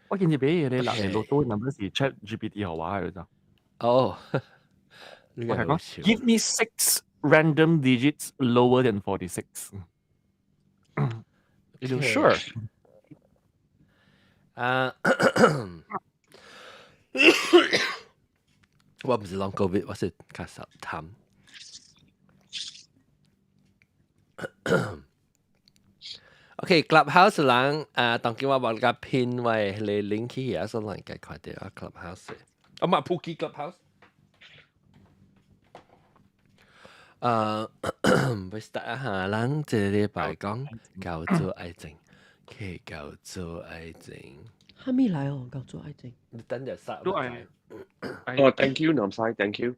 我見你俾嘢你嗱，你老多 number 是 Chat GPT 好話嘅咋？哦，我係講 Give me six random digits lower than 46。你就 sure。啊，我唔是 long covid，我是咳嗽痰。OK，Clubhouse 人啊，當今我把個 pin 位你 link 起啊，所以人家看到啊 Clubhouse。啊嘛，普及 Clubhouse。要 start 下，咱這個禮拜講叫做愛情，去叫做愛情。哈咪來哦，叫做愛情。你等陣殺。都係。哦，thank you，南西，thank you。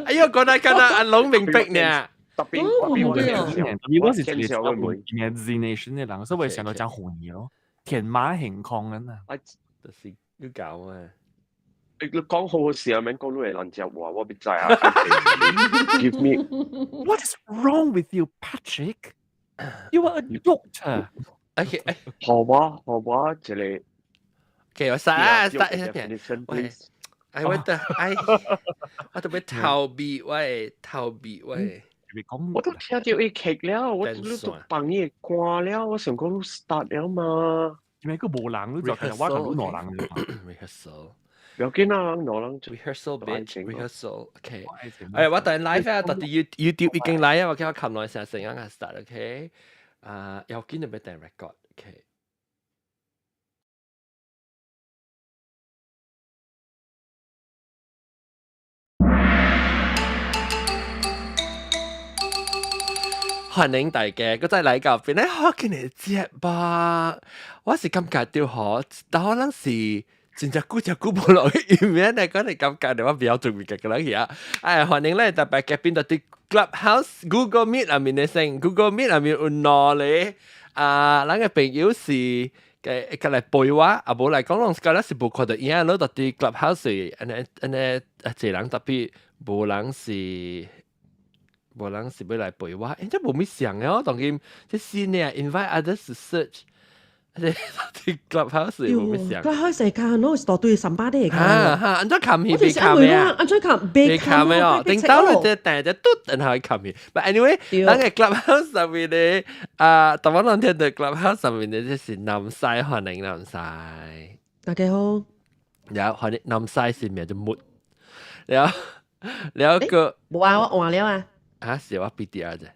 哎呦，講得講得阿龍明白呢。特別特別我特別我是一個 imagination 的人，所以會想到講紅咯，天馬行空咁啊。啊，就是要搞啊。你講好好笑，免講你會難接話，我別知啊。Give me What is wrong with you, Patrick? You are a doctor. OK，好啊，好啊，這個。 OK，我殺啊殺一下。哎，我得哎，我特別逃避喂，逃避喂。我都聽到伊劇了，我都幫伊關了，我想講你 start 了嘛。因為個無人，你就其實我同你兩人。 Rehearsal。不要緊啊，兩人 rehearsal bitch rehearsal。OK。哎，我等 live 啊，特別 YouTube 已經來啊，我叫我冚耐成成樣個 start。OK。啊，要緊就要等 record。OK。歡迎大家，閣再來到邊咧？好今日節目，我是感覺到嗬，但可能是真正久真久無落去音樂嚟講，你感覺到我比較準備嘅個人啊。哎，歡迎咧，特別嘉賓到啲 Clubhouse、Google Meet 入面的聲，Google Meet 入面有兩個啊，咱個朋友是嘅，佢來陪我，啊無來講，攏是覺得是無看到影，攞到啲 Clubhouse，按呢按呢啊，濟人特別無人是。無人是欲來陪我，欸，這無物像的哦，當今這新的 invite others to search，這這 Clubhouse 無物像。 Clubhouse 看，攏是大堆三百的。哈哈，按怎冚去？袂冚的啊？按怎冚？袂冚的哦，頂到你這彈這嘟，然後冚去。But anyway，咱個 Clubhouse 上面的啊，台灣人聽到 Clubhouse 上面的這是南西，歡迎南西。大家好。然後歡迎南西是名就木，然後然後個無啊，我換了啊。啊，是我 BDR 啫。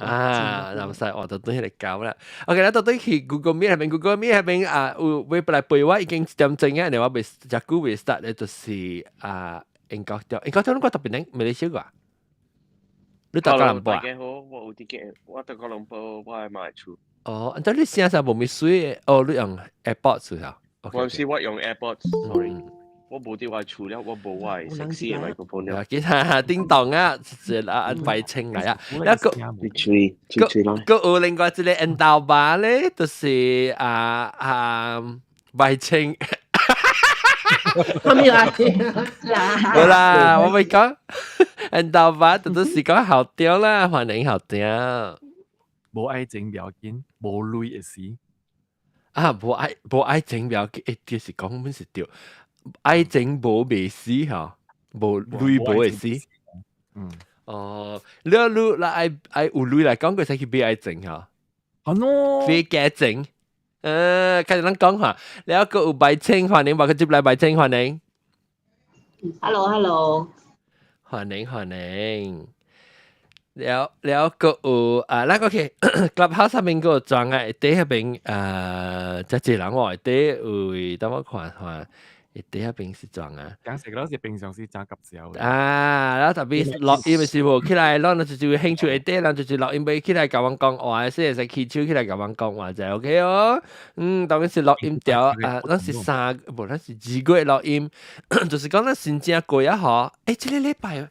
啊，南西我就對彼個搞啦。OK，咱到底去 Google Meet 入面，Google Meet 入面啊，有未來陪我已經一點鐘啊，然後我未遮久未 start 咧，就是啊，英國條，英國條，你講特別能馬來西亞？你佇哥倫布啊？大家好，我有佇個，我佇哥倫布，我喺馬來厝。哦，按照你聲啥無咪水哦，你用 AirPods 啊？我是我用 AirPods，sorry。我無佇我厝了，我無我的 sexy 的 microphone 了。其他叮當啊，是啊，白清來啊，一個個個有另外一個緣投吧咧，就是啊啊白清。哈咪來？好啦，我咪講緣投吧，就就是講校長啦，歡迎校長。無愛情不要緊，無鐳會死。啊，無愛無愛情不要緊，欸，就是講阮是對。愛情無袂死吼，無鐳無會死。嗯。哦，你你那愛愛有鐳來講，佢使去買愛情吼。啊喏。買假情。開始咱講下，了閣有白清歡迎，把佢接來白清歡迎。 Hello，Hello。歡迎歡迎。了了閣有啊，咱個去 Clubhouse 上面閣有裝啊，底彼邊啊，遮濟人喎，底有等我看看。底彼邊是裝啊。講實個是平常時真急笑。啊，然後特別錄音的時候起來，咱就是有興趣的底，咱就是錄音欲起來共阮講話，說會使起手起來共阮講話就 OK 哦。嗯，當然是錄音條啊，咱是三，無咱是2月錄音，就是講咱新正過啊吼。欸，這個禮拜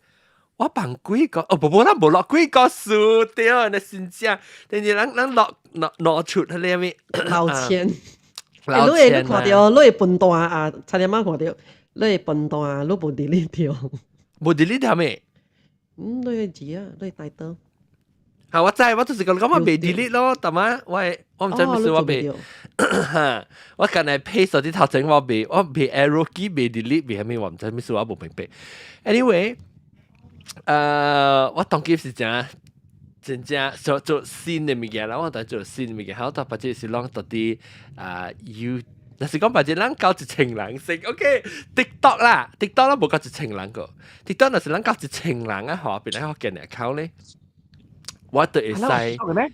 我放幾個，哦，無無，咱無錄幾個數對，那新正，但是咱咱錄錄錄出彼個物老千。欸，你會你看著，你會笨蛋啊！差點仔看著，你會笨蛋啊！你無 delete 掉，無 delete 掉咩？嗯，你會字啊，你會帶刀。嚇，我知，我就是講講我未 delete 咯，但係我唔知咩事我未，我近來 paste 啲頭前我未 arrow key 未 delete 未係咩，我唔知咩事我無明白。Anyway，我當今是真真正做做新的物件啦，我當做新的物件，我當把這是攏到底啊 you。若是講把這咱交一千人識，OK，TikTok 啦，TikTok 啦無夠一千人個，TikTok 若是咱交一千人啊，吼，變來福建 account 咧，我都會使。嘅咩？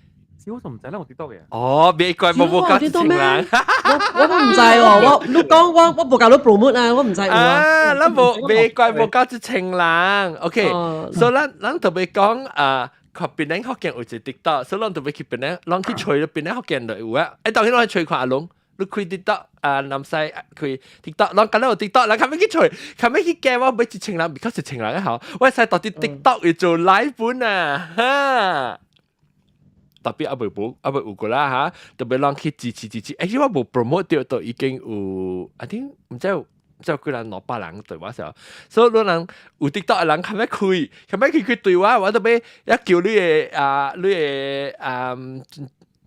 我就唔知啦，我 TikTok 嘅。哦，別怪無夠一千人。我都唔知喎，我你講我無共你 promote 啊，我唔知有啊。咱無別怪無夠一千人，OK，所以咱特別講啊。看檳城福建有一個 TikTok，所以咱特別去檳城，咱去揣咗檳城福建就有啊。欸，當然咱去揣看阿龍。你開 TikTok 啊，南西開 TikTok，咱今日有 TikTok，咱較欲去揣，較欲去驚我欲一千人，because 一千人好，我使到佇 TikTok 會做 live 本啊，哈！特別猶未無，猶未有過啦哈，特別咱去支持支持，欸，我無 promote 到都已經有，I think 毋知有知有幾人200人對我時候，所以你人有 TikTok 的人較欲開，較欲去去對我，我特別一叫你的啊，你的啊。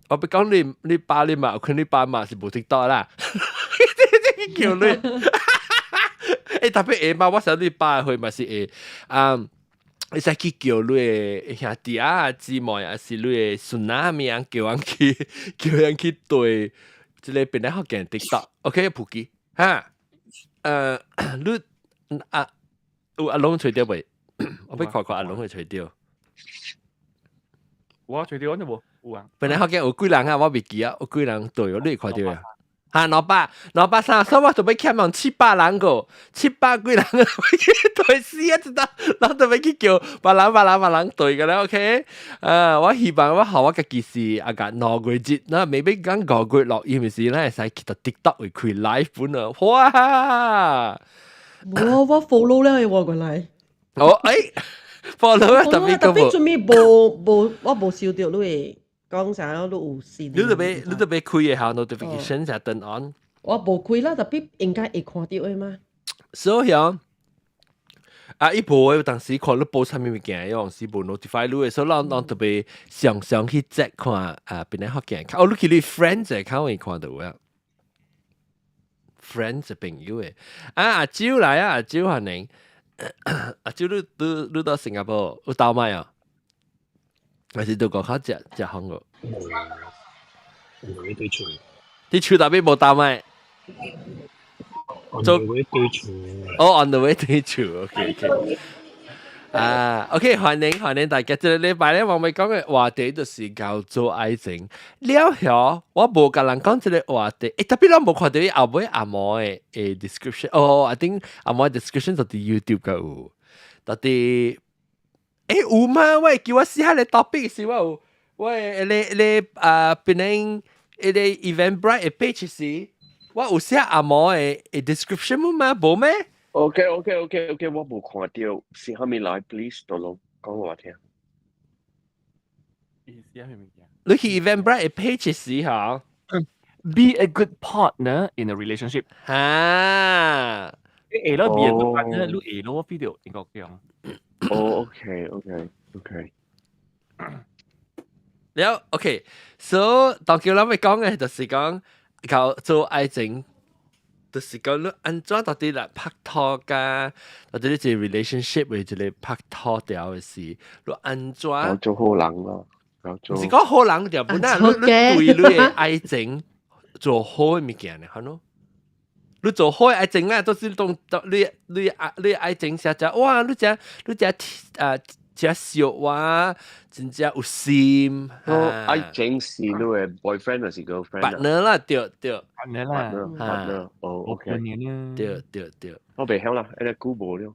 我欲講你爸你媽，有可能你爸媽是無 TikTok 啦，叫你，欸特別會嘛，我想你爸會嘛是會，啊，會使去叫你的兄弟啊、姊妹啊，是你的孫仔物樣叫人去對，這个檳城福建 TikTok，OK，普及哈，你啊有阿龍揣著未？我欲看看阿龍會揣著。我揣著就無。有啊。檳城福建有幾人啊？我未記啊，有幾人對，你會看著啊？哈，200、230，所以我就欲欠人700人個，700幾人對死啊！知道，咱就欲去叫別人、別人、別人對個啦，OK？啊，我希望我予我家己是啊個2個月，那 maybe 講5月錄音時，咱會使去到 TikTok 會開 live 本啊！哇！我 follow 了我過來。哦，欸，follow 啊，特別特別做咩無無我無收到你講啥你有新。你特別開嘅下 notification 就 turn on。我無開啦，特別應該會看到的嘛。所以啊，伊無的當時看你報啥物物件，有時無 notify 你的，所以咱特別常常去 check 看啊，檳城福建。哦，你去你 friends 的較會看到啊。friends 朋友的。啊，阿蕉來啊，阿蕉歡迎。阿蕉你到新加坡有鬥麥啊？還是到國口食食韓國？無，無對厝。佇厝內面無鬥麥？ On the way 對厝。哦，on the way 對厝，OK OK。啊，OK，歡迎歡迎大家。這個禮拜咧，我咪講嘅話題就是叫做愛情。了後，我無共人講這個話題，欸，特別咱無看著伊後尾阿毛的 description。哦，I think 阿毛 description 就佇 YouTube 個有，到底欸有嗎？我會記我寫彼個 topic 時，我有我的咧啊，檳城彼个 Eventbrite 的 page 時，我有寫阿毛的 description 嗎？無咩？ OK，我無看著，是蝦米來？Please 都攏講我聽。意思係咩物件？你去 Eventbrite 的 page 時吼，Be a good partner in a relationship。哈，會咯，be a good partner，你會咯，我 feel 到應該講。哦，OK。了，OK，so 當叫咱欲講的就是講叫做愛情。就是講你按怎到底來拍拖㗎，到底你一個 relationship 為一個拍拖掉的事，你按怎做好人咯，毋是講好人就本來你對你的愛情做好的物件呢，好喏。你做好的愛情啊，都是當你愛情寫只哇，你這啊這笑話，真正有心。愛情是你的 boyfriend 還是 girlfriend？ partner 啦，對對。 partner 啦，partner，哦，OK。對對對。我袂曉啦，彼個久無了。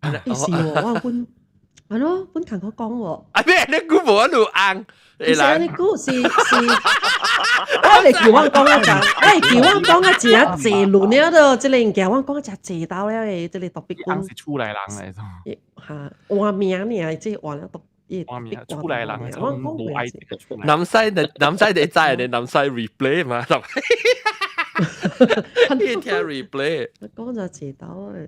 是喎，我本係咯，本同佢講喎。啊咩？你久無一路紅。其實你久是，我嚟叫我講一陣，我係叫我講一真濟輪了都，這個物件我講一濟道了的，這個特別講是出來人來咗。嚇，換名爾，這換了特換名出來人，我講無愛南西的南西你知你南西 replay 嘛？你聽 replay。講就濟道的。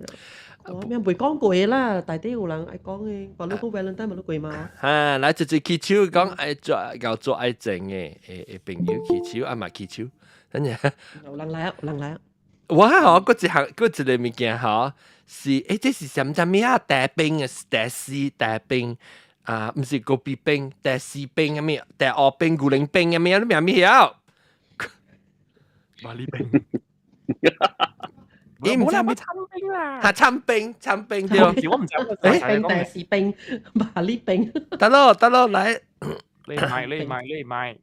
我咩未講過啦，大底有人愛講嘅，話你講 Valentine 咪你過嘛？哈，來直接起手講愛做𠢕做愛情的朋友起手，啊嘛起手，等陣。有人來啊，有人來啊！我吼，閣一項，閣一個物件吼，是這是啥物啊？茶冰啊，茶絲茶冰啊，毋是咖啡冰，茶絲冰啊物，茶烏冰、牛奶冰啊物，你名物曉？馬里冰。伊毋知冇啦，冇參冰啦。哈，參冰，參冰對。我唔知。冰茶絲冰，馬里冰。得咯，得咯，來。你買，你買，你買。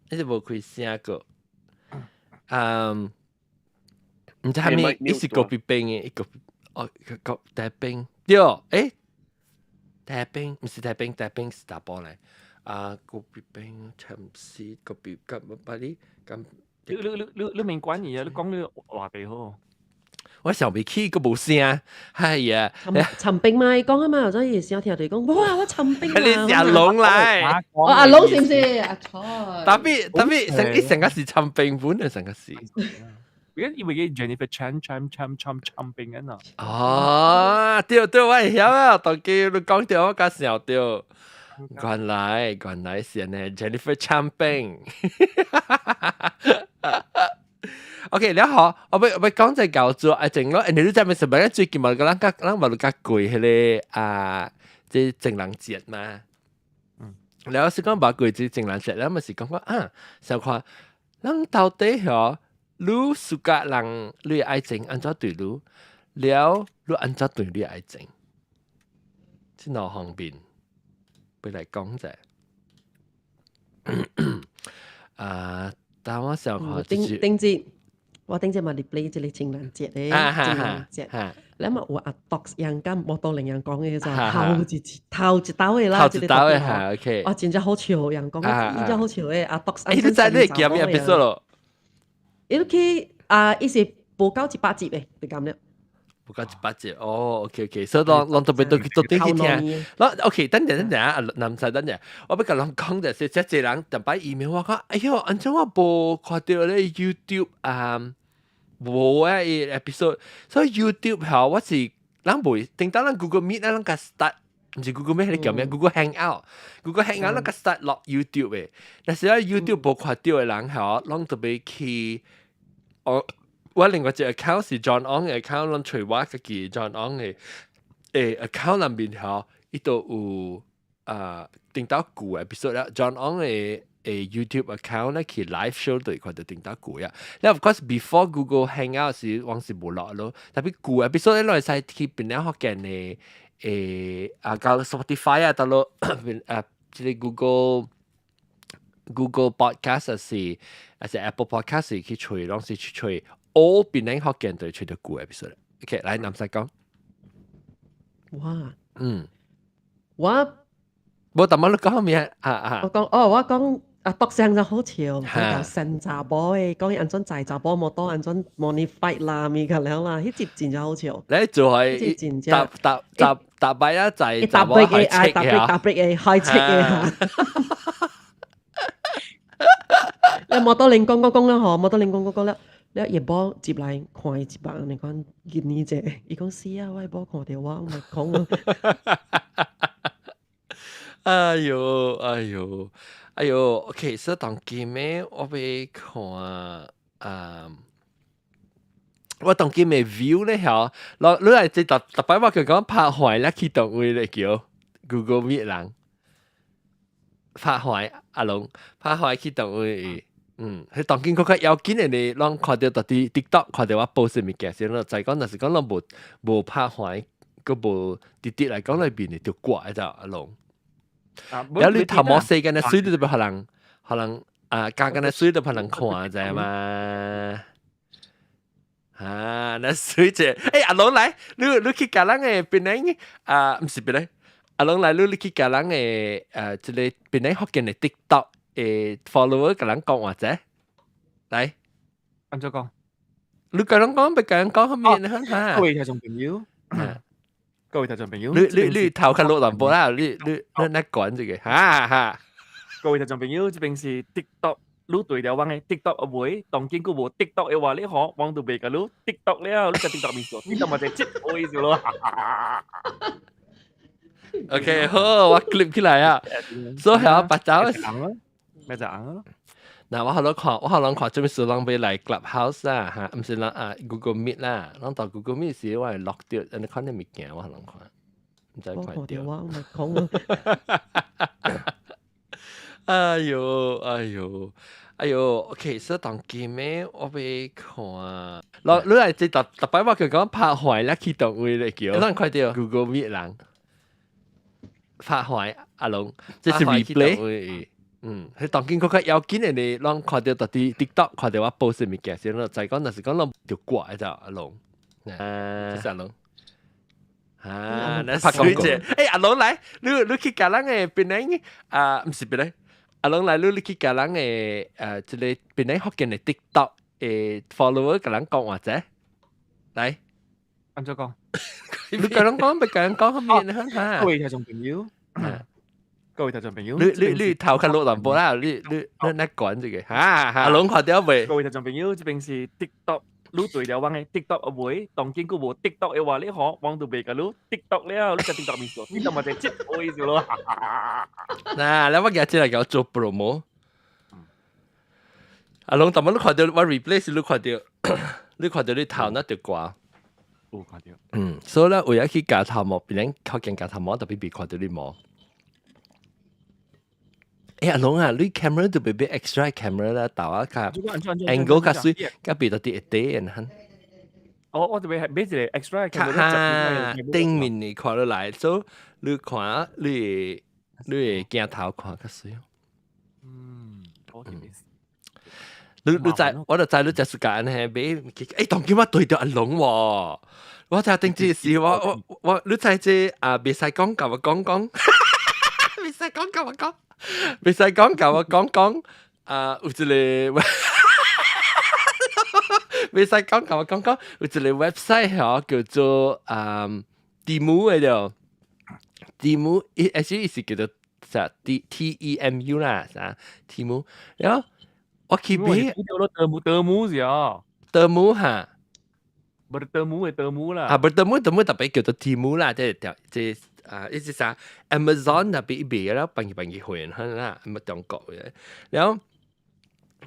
你是無開聲個。嗯。毋知蝦米，伊是咖啡冰的，一個哦，個茶冰對，茶冰毋是茶冰，茶冰是查埔來。啊，咖啡冰、參絲、咖啡咁把你咁。你免管伊啊！你講你話題好。我想袂起，閣無聲，哎呀！陳冰嘛，伊講啊嘛，所以時聽到講，哇！我陳冰啊！你是阿龍來，哦，阿龍是毋是？阿錯。 Tapi tapi 成伊成個是陳冰本啊，成個是。因為 Jennifer Chan Chan Chan Chan 陳冰啊。哦，對對，我會曉啊，當機你講著我較想著。原來是按呢 Jennifer 陳冰。OK，了後我欲講這𠢕做愛情咯，你知咪什麼？最近嘛，咱較咱嘛較過彼个啊，這情人節嘛。了是講無過這情人節，了嘛是講講啊，想看咱到底吼，你 suka 人你愛情按怎對你，了你按怎對你愛情？這兩方面，欲來講者。啊，但我想看頂頂節，我頂節嘛 replay 這個情人節咧，情人節，你嘛有阿 Docs 樣甲摩多玲樣講嘅就頭一頭的啦，頭一道的哈，OK。哇，真正好笑，樣講真正好笑的阿 Docs。欸，你知你記咩 episode 咯？伊去啊，伊是無夠100集的，就咁了。無夠100集，哦，OK OK，所以攏攏特別都都點去聽。攏 OK，等陣等陣啊，男仔等陣，我欲共人講就是，這濟人逐擺 email 我講，哎喲，按怎我無看著咧 YouTube 啊，無啊伊 episode，所以 YouTube 吼，我是咱袂，頂當咱 Google Meet 咱共 start，毋是 Google Meet 彼個叫咩？Google Hangout，Google Hangout 咱共 start 落 YouTube 的，但是咧 YouTube 無看著的人吼，攏特別去，我另外一個 account 是 John Ong 的 account，攏揣我家己 John Ong 的 account 內面吼，伊都有啊，頂到舊 episode 啦，John Ong 的 YouTube account 咧去 live show 對看到頂到舊啊。了 of course before Google Hangout 時，往是無落咯，tapi 舊 episode 咧，會使去檳榔福建的啊，到 Spotify 啊，到落啊，這個 Google Podcast 抑是 Apple Podcast 去揣，攏是去揣。我檳榔福建對揣著舊 episode。OK，來南西講。哇。我無淡薄你講咩啊啊？我講哦，我講啊，讀聲就好笑，講新查某的，講伊按怎載查某摩托，按怎模擬 fight 啦，物個了啦，彼集真正好笑。你做係真正搭搭搭搭擺啊，載搭 brake 的，啊，搭 brake 搭 brake 的，開車的哈。你摩托鈴講講講了吼，摩托鈴講講講了。了伊某入來看伊一擺，你講見你者，伊講是啊，我的某看著我，我咪講。哎喲，哎喲，哎喲，OK，所以當今的我欲看啊，我當今的 view 咧吼，你來這逐逐擺我佢講拍壞咧去佗位咧叫 Google Meet 人拍壞阿龍拍壞去佗位。嗯，佢當今閣較要緊的呢，攏看著佇 TikTok 看著我 post 物件時，攏知講，若是講攏無拍壞，閣無直直來講內面會著掛的阿龍。了你頭毛細間的水，你就欲予人，予人啊，加間的水都予人看，知嘛？啊，那水者，阿龍來，你去共人的檳榔啊，毋是檳榔，阿龍來，你去共人的這个檳榔福建的 TikTok 的 follower 共人講話者，來，按怎講？你共人講，欲共人講啥物呢？各位聽眾朋友，各位聽眾朋友，你頭較落淡薄啦，你管這個，哈哈。各位聽眾朋友，這邊是 TikTok 你對了阮的 TikTok 袂，當今閣無 TikTok 的話，你嗬，阮就袂共你 TikTok 了，你食 TikTok 面數，TikTok 嘛就這個意思咯。 OK，好，我 clip 起來啊。所以係白走。咩就紅咯？嗱，我後來看，我後來看，做咩事人欲來 Clubhouse 啊？嚇，毋是人啊，Google Meet 啦。人到 Google Meet 時，我會 lock 掉，人哋看啲物件，我後來看，毋知看著。我咪講。哎喲，哎喲，哎喲，OK，所以當今咩，我欲看。落你來這特特擺我佢講拍壞啦，去動位嚟叫，咱看著 Google Meet 人拍壞阿龍，這是 replay。嗯，佢當今閣較要緊的呢，攏看著到佇 TikTok 看著我 post 物件先咯，再講若是講攏著掛的就阿龍，啊，這是阿龍。啊，那水者，欸，阿龍來，你你去共人的檳城啊，毋是檳城，阿龍來，你你去共人的這个檳城福建的 TikTok 的 follower 共人講話者，來，按怎講？你共人講，欲共人講啥物？你看下。各位聽眾朋友。各位聽眾朋友，你你你頭較落淡薄啦，你你你你講這個，哈阿龍看著未？各位聽眾朋友，這邊是 TikTok，你對了阮的 TikTok 袂，當今閣無 TikTok 的話，你嗬，阮就袂共你 TikTok 了，你食 TikTok 面數，TikTok 嘛就這個意思咯。嗱，你我今日來共我做 promo。阿龍，淡薄你看著我 replay 時，你看著，你看著你頭那著掛。有看著。嗯，所以咧，為咗去鉸頭毛，別人靠近鉸頭毛，特別別看著你毛。欸，阿龍啊，你 camera 都欲買 extra camera 啦，豆啊較 angle 較媠，較別到啲一啲人哼。我特別係買一個 extra camera，頂面你看落來，所以你看你你鏡頭看較媠。嗯，我你你知，我就知你就是講呢，買，欸，當今我對著阿龍喎，我聽頂這時，我我我，你知這啊，袂使講，共我講講，袂使講，共我講。袂使講，共我講講，啊，有一个袂使講，共我講講，有一个 website 嗬，叫做啊 Temu 的著，Temu，伊 actually 是叫做啥 T T E M U 啦，啥 Temu，然後我去買，德姆德姆是啊，德姆哈， bertemu 的德姆啦，啊，bertemu 德姆特別叫做 Temu 啦，即係條即。啊，伊是啥？Amazon 那邊賣了，放去放去貨啦，毋中國的。然後，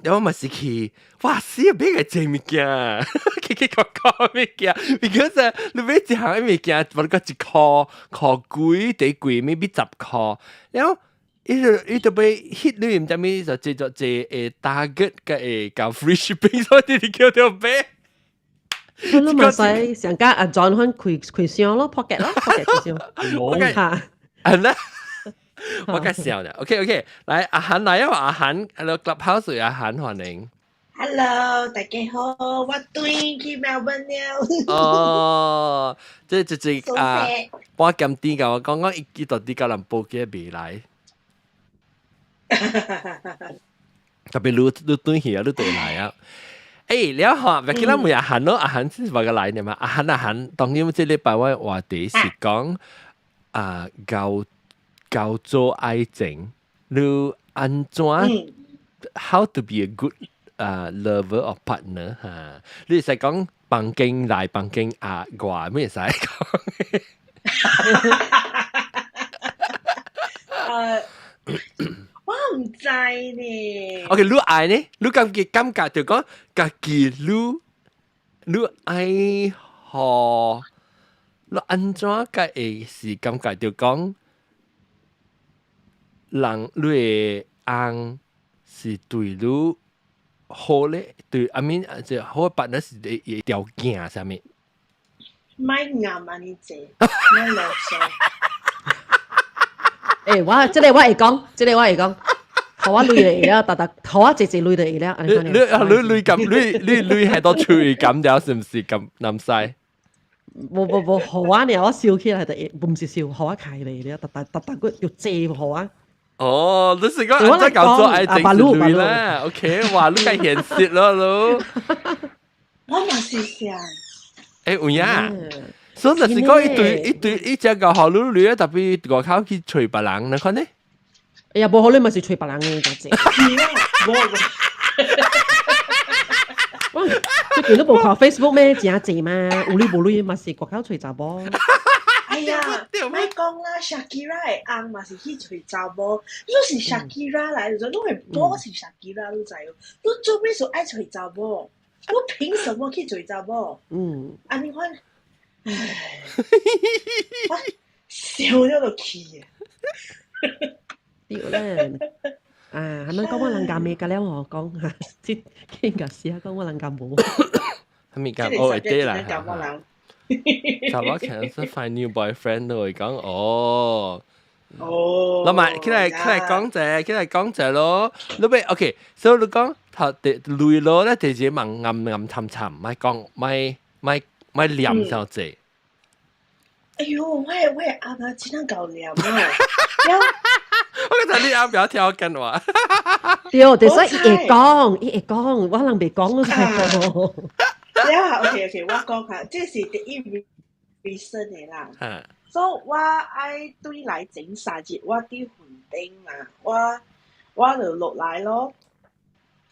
然後嘛是去，哇！死啊，買個濟物件，奇奇怪怪物件。because 你買一項物件，無過一箍箍幾，底貴，maybe 10箍。然後，伊就伊就欲 hit 你，毋知物就製作一個 target 嘅會交 free shipping，所以你叫著買。你咪使上家阿 John 款開開箱咯，pocket 咯，pocket 開箱。嚇，係啦，我較笑啦。OK OK，來阿韓來啊，阿韓，Hello Clubhouse 阿韓歡迎。 Hello，大家好，我轉去墨爾本了。哦，這這這啊，半點鐘共我講講，伊伊到底甲人報機未來。特別你你轉去啊，你就會來啊。欸，了吼，欲緊咱問阿韓咯，阿韓真是無個來呢嘛。阿韓阿韓，當今這禮拜我話題是講啊，教教做愛情，你按怎 how to be a good 啊 lover or partner 哈？你會使講房間內、房間啊外，咩會使講？我毋知呢。 OK，你愛呢？你感覺感覺就講家己你你愛予你按怎才會是感覺就講人你的翁是對你好咧？對，I mean 就好辦的是會條件啥物？莫𠕪按呢濟，莫囉嗦。欸，我這个我會講，這个我會講，予我鐳就會了，逐逐予我濟濟鐳就會了。你你你鐳咁，你你鐳係到喙咁了，是毋是咁難使？無無無，予我爾，我燒起來就會，毋是燒，予我開嚟了，逐逐逐逐個就濟予我。哦，你是講按怎搞做愛情是鐳啦？OK，哇，你較現實咯，你。我嘛是想。欸，有影。所以就是講一對一對一隻個予你鐳，特別外口去揣別人，你看呢？哎呀，無予你嘛是揣別人的，就濟。無。最近都無看 Facebook 咩？真濟嘛，有鐳無鐳嘛是外口揣查某。哎呀，莫講啦，Shakira 的翁嘛是去揣查某，你是 Shakira 來，就你會波是 Shakira，你知無？你做咩事愛揣查某？你憑什麼去揣查某？按呢款，唉，我笑了就氣啊！對咧。啊，係咪講我人家未㗎了？我講嚇，即傾個試下講我人家無。係咪講哦？對啦，查某可能是 find new boyfriend 都會講哦。哦。攞埋起來起來講者，起來講者咯。你咪 OK，所以你講頭第類咯咧，第一問暗暗沉沉，咪講咪咪咪念上濟。哎呦，我的阿媽真係夠念啊！我覺得你啱表跳緊話。對，就是伊會講，伊會講，我人未講都係。了 OK，我講下，這是第一 reason 的啦。所以我愛對來前3日，我佇雲頂嘛，我就落來咯。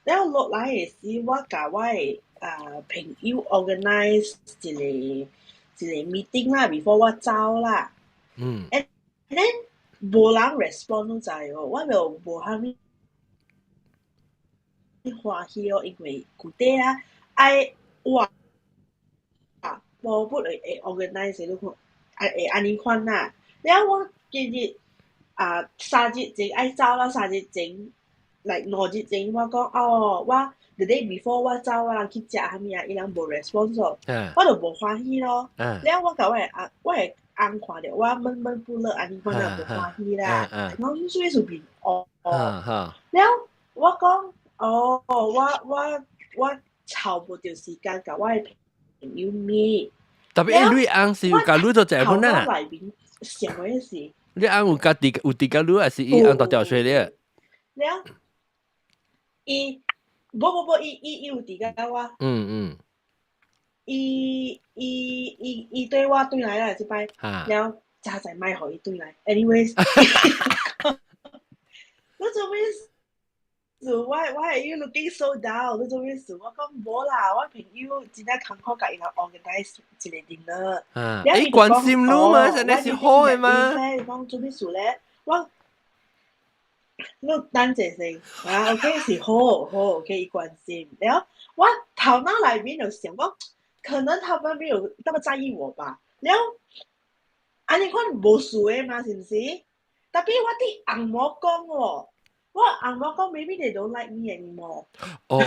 了落來的時，我共我的朋友 organize 一個一個 meeting 啦，before 我走啦。And then 無人 respond 你知無？我就無蝦米歡喜咯，因為舊底啊愛我無不會會 organize 你看，會按呢款啦。了我今日啊3日前愛走啦，3日前來2日前我講哦，我 the day before 我走，我人去食啥物啊，伊人無 response 咯，我就無歡喜咯。了我共我的翁，我的翁看著我悶悶不樂，按呢款就無歡喜啦。我做咩事變哦？了我講哦，我湊無著時間共我的朋友 meet。特別你翁是有共你做結婚啊？內面想的是，你翁有家己有佇共你，還是伊翁大條吹咧？了，伊無無無，伊有佇共我。伊對我轉來啦，這擺，了早知莫予伊轉來。Anyways，你做咩事？我係 you looking so down？你做咩事？我講無啦，我朋友真正艱苦，共伊人 organize 一個 dinner。欸，關心你嘛，真係是好的嘛。講做咩事咧？我你等陣先啊，OK 是好好 OK 關心。然後我頭腦內面就想講，可能他們沒有那麼在意我吧。然後按呢款無事的嘛，是毋是？特別我佇翁某講哦，我翁某講 maybe they don't like me anymore。哦。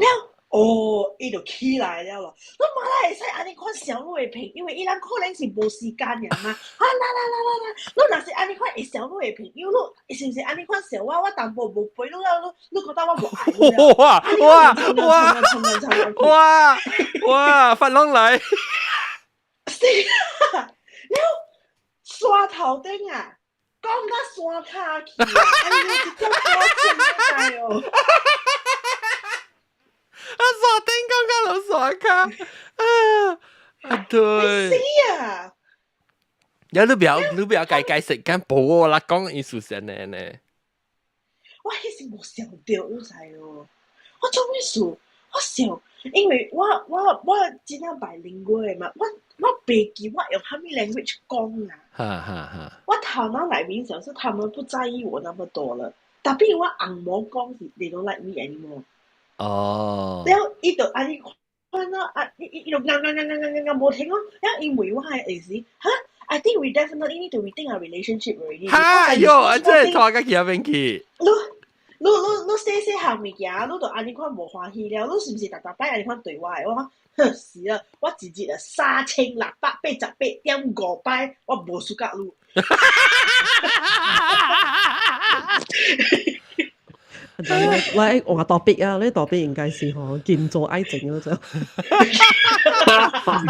了哦，伊就起來了咯。你嘛會使按呢款想你的朋友，伊人可能是無時間爾嘛。啊啦啦啦啦啦！你若是按呢款會想你的朋友，你是毋是按呢款想我？我淡薄無陪你了，你覺得我無愛你了？哇哇哇哇哇！發浪來。是啊，了山頭頂啊，講到山跤去啊！哎呦，這點我真知哦。啊，山頂講到落山跤啊！啊對。死啊！有你不要解解釋，講無啦，講意思是呢呢。我彼時無想到，你知哦？我做咩事？我想，因為我真正 bilingual 的嘛，我袂記我用啥物 language 講啊。哈哈哈！我頭腦內面想是他們不在意我那麼多了，特別我翁某講是 they don't like me anymore。了，伊就按呢款咯，啊，伊就硬硬硬硬硬硬無停咯。了，伊問我的意思，哈？I think we definitely need to rethink our relationship already。哈喲，真係拖個去邊去？你你細細項物件，你就按呢款無歡喜了，你是毋是逐逐擺按呢款對我的？我講，哼，是啊，我一日啊3688.5擺，我無輸甲你。來換 topic 啊！呢 topic 應該是嗬建造愛情嗰種。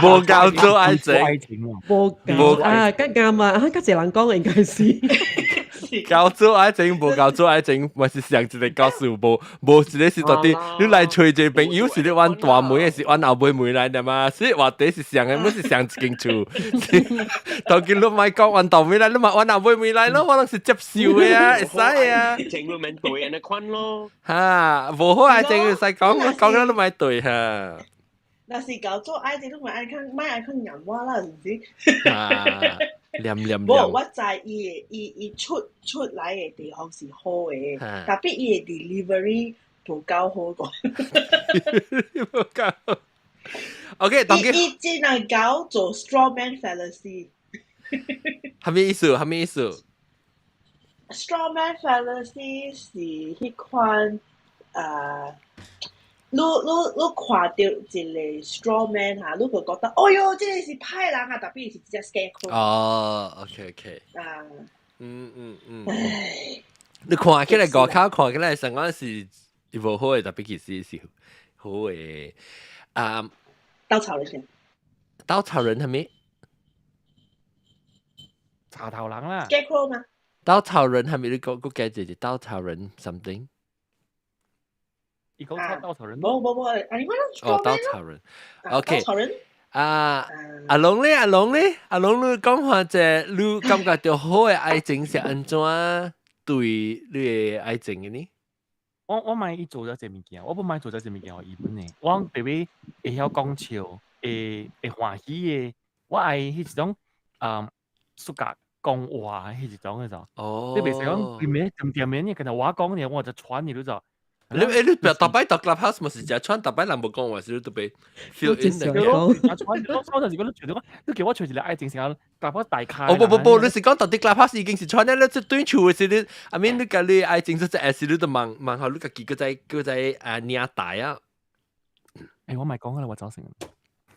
無夠做愛情，無夠啊！較啱啊！較濟人講應該是。交做愛情無交做愛情，嘛是上一個故事，無無一個是到底你來揣一個朋友是你阮大妹，還是阮後尾妹來的嘛？所以話題是上的，毋是上一間厝。當今你莫講阮大妹來，你嘛阮後尾妹來咯，我攏是接受的啊，會使啊。情侶免對按呢款咯。哈，無好愛情會使講，講了你莫對哈。若是交做愛情，你咪愛看，莫愛看硬我啦，是毋是？啊，念念。無，我知伊的伊伊出出來的地方是好的，特別伊的 delivery 無夠好個。無夠。OK，當伊伊只能夠做 straw man fallacy。啥物意思？啥物意思？straw man fallacy 是彼款。你看著一個 straw man 哈，你就覺得，哦喲，這個是歹人啊，特別是一隻 scarecrow。哦，OK。啊，唉，你看起來外口看起來上講是無好的，特別其實是好的。啊，稻草人先。稻草人係咪？茶頭人啦。 scarecrow 嗎？稻草人係咪你講個解這稻草人 something？伊講稻草人。無無無，啊你講哦，稻草人。OK。稻草人。啊，阿龍咧，阿龍咧，阿龍你講話這，你感覺著好的愛情是按怎對你的愛情的呢？我莫伊做咗這物件，我不莫做咗這物件，予伊本的。我特別會曉講笑，會會歡喜的。我愛彼一種啊，暑假講話彼一種的就。哦。你袂使講規暝恬恬的，你敢若我講呢，我就喘你，你知。你欸，你逐擺到 clubhouse 嘛是誠喘，逐擺人無講話時，你特別 feel in 的。我我就是講你揣著我，你叫我揣一個愛情成 clubhouse 大咖。哦不不不，你是講到底 clubhouse 已經是喘了，你這對厝的時你，I mean 你共你愛情說這時你都問問好，你家己閣再閣再啊領大啊。欸，我莫講啦，我走先。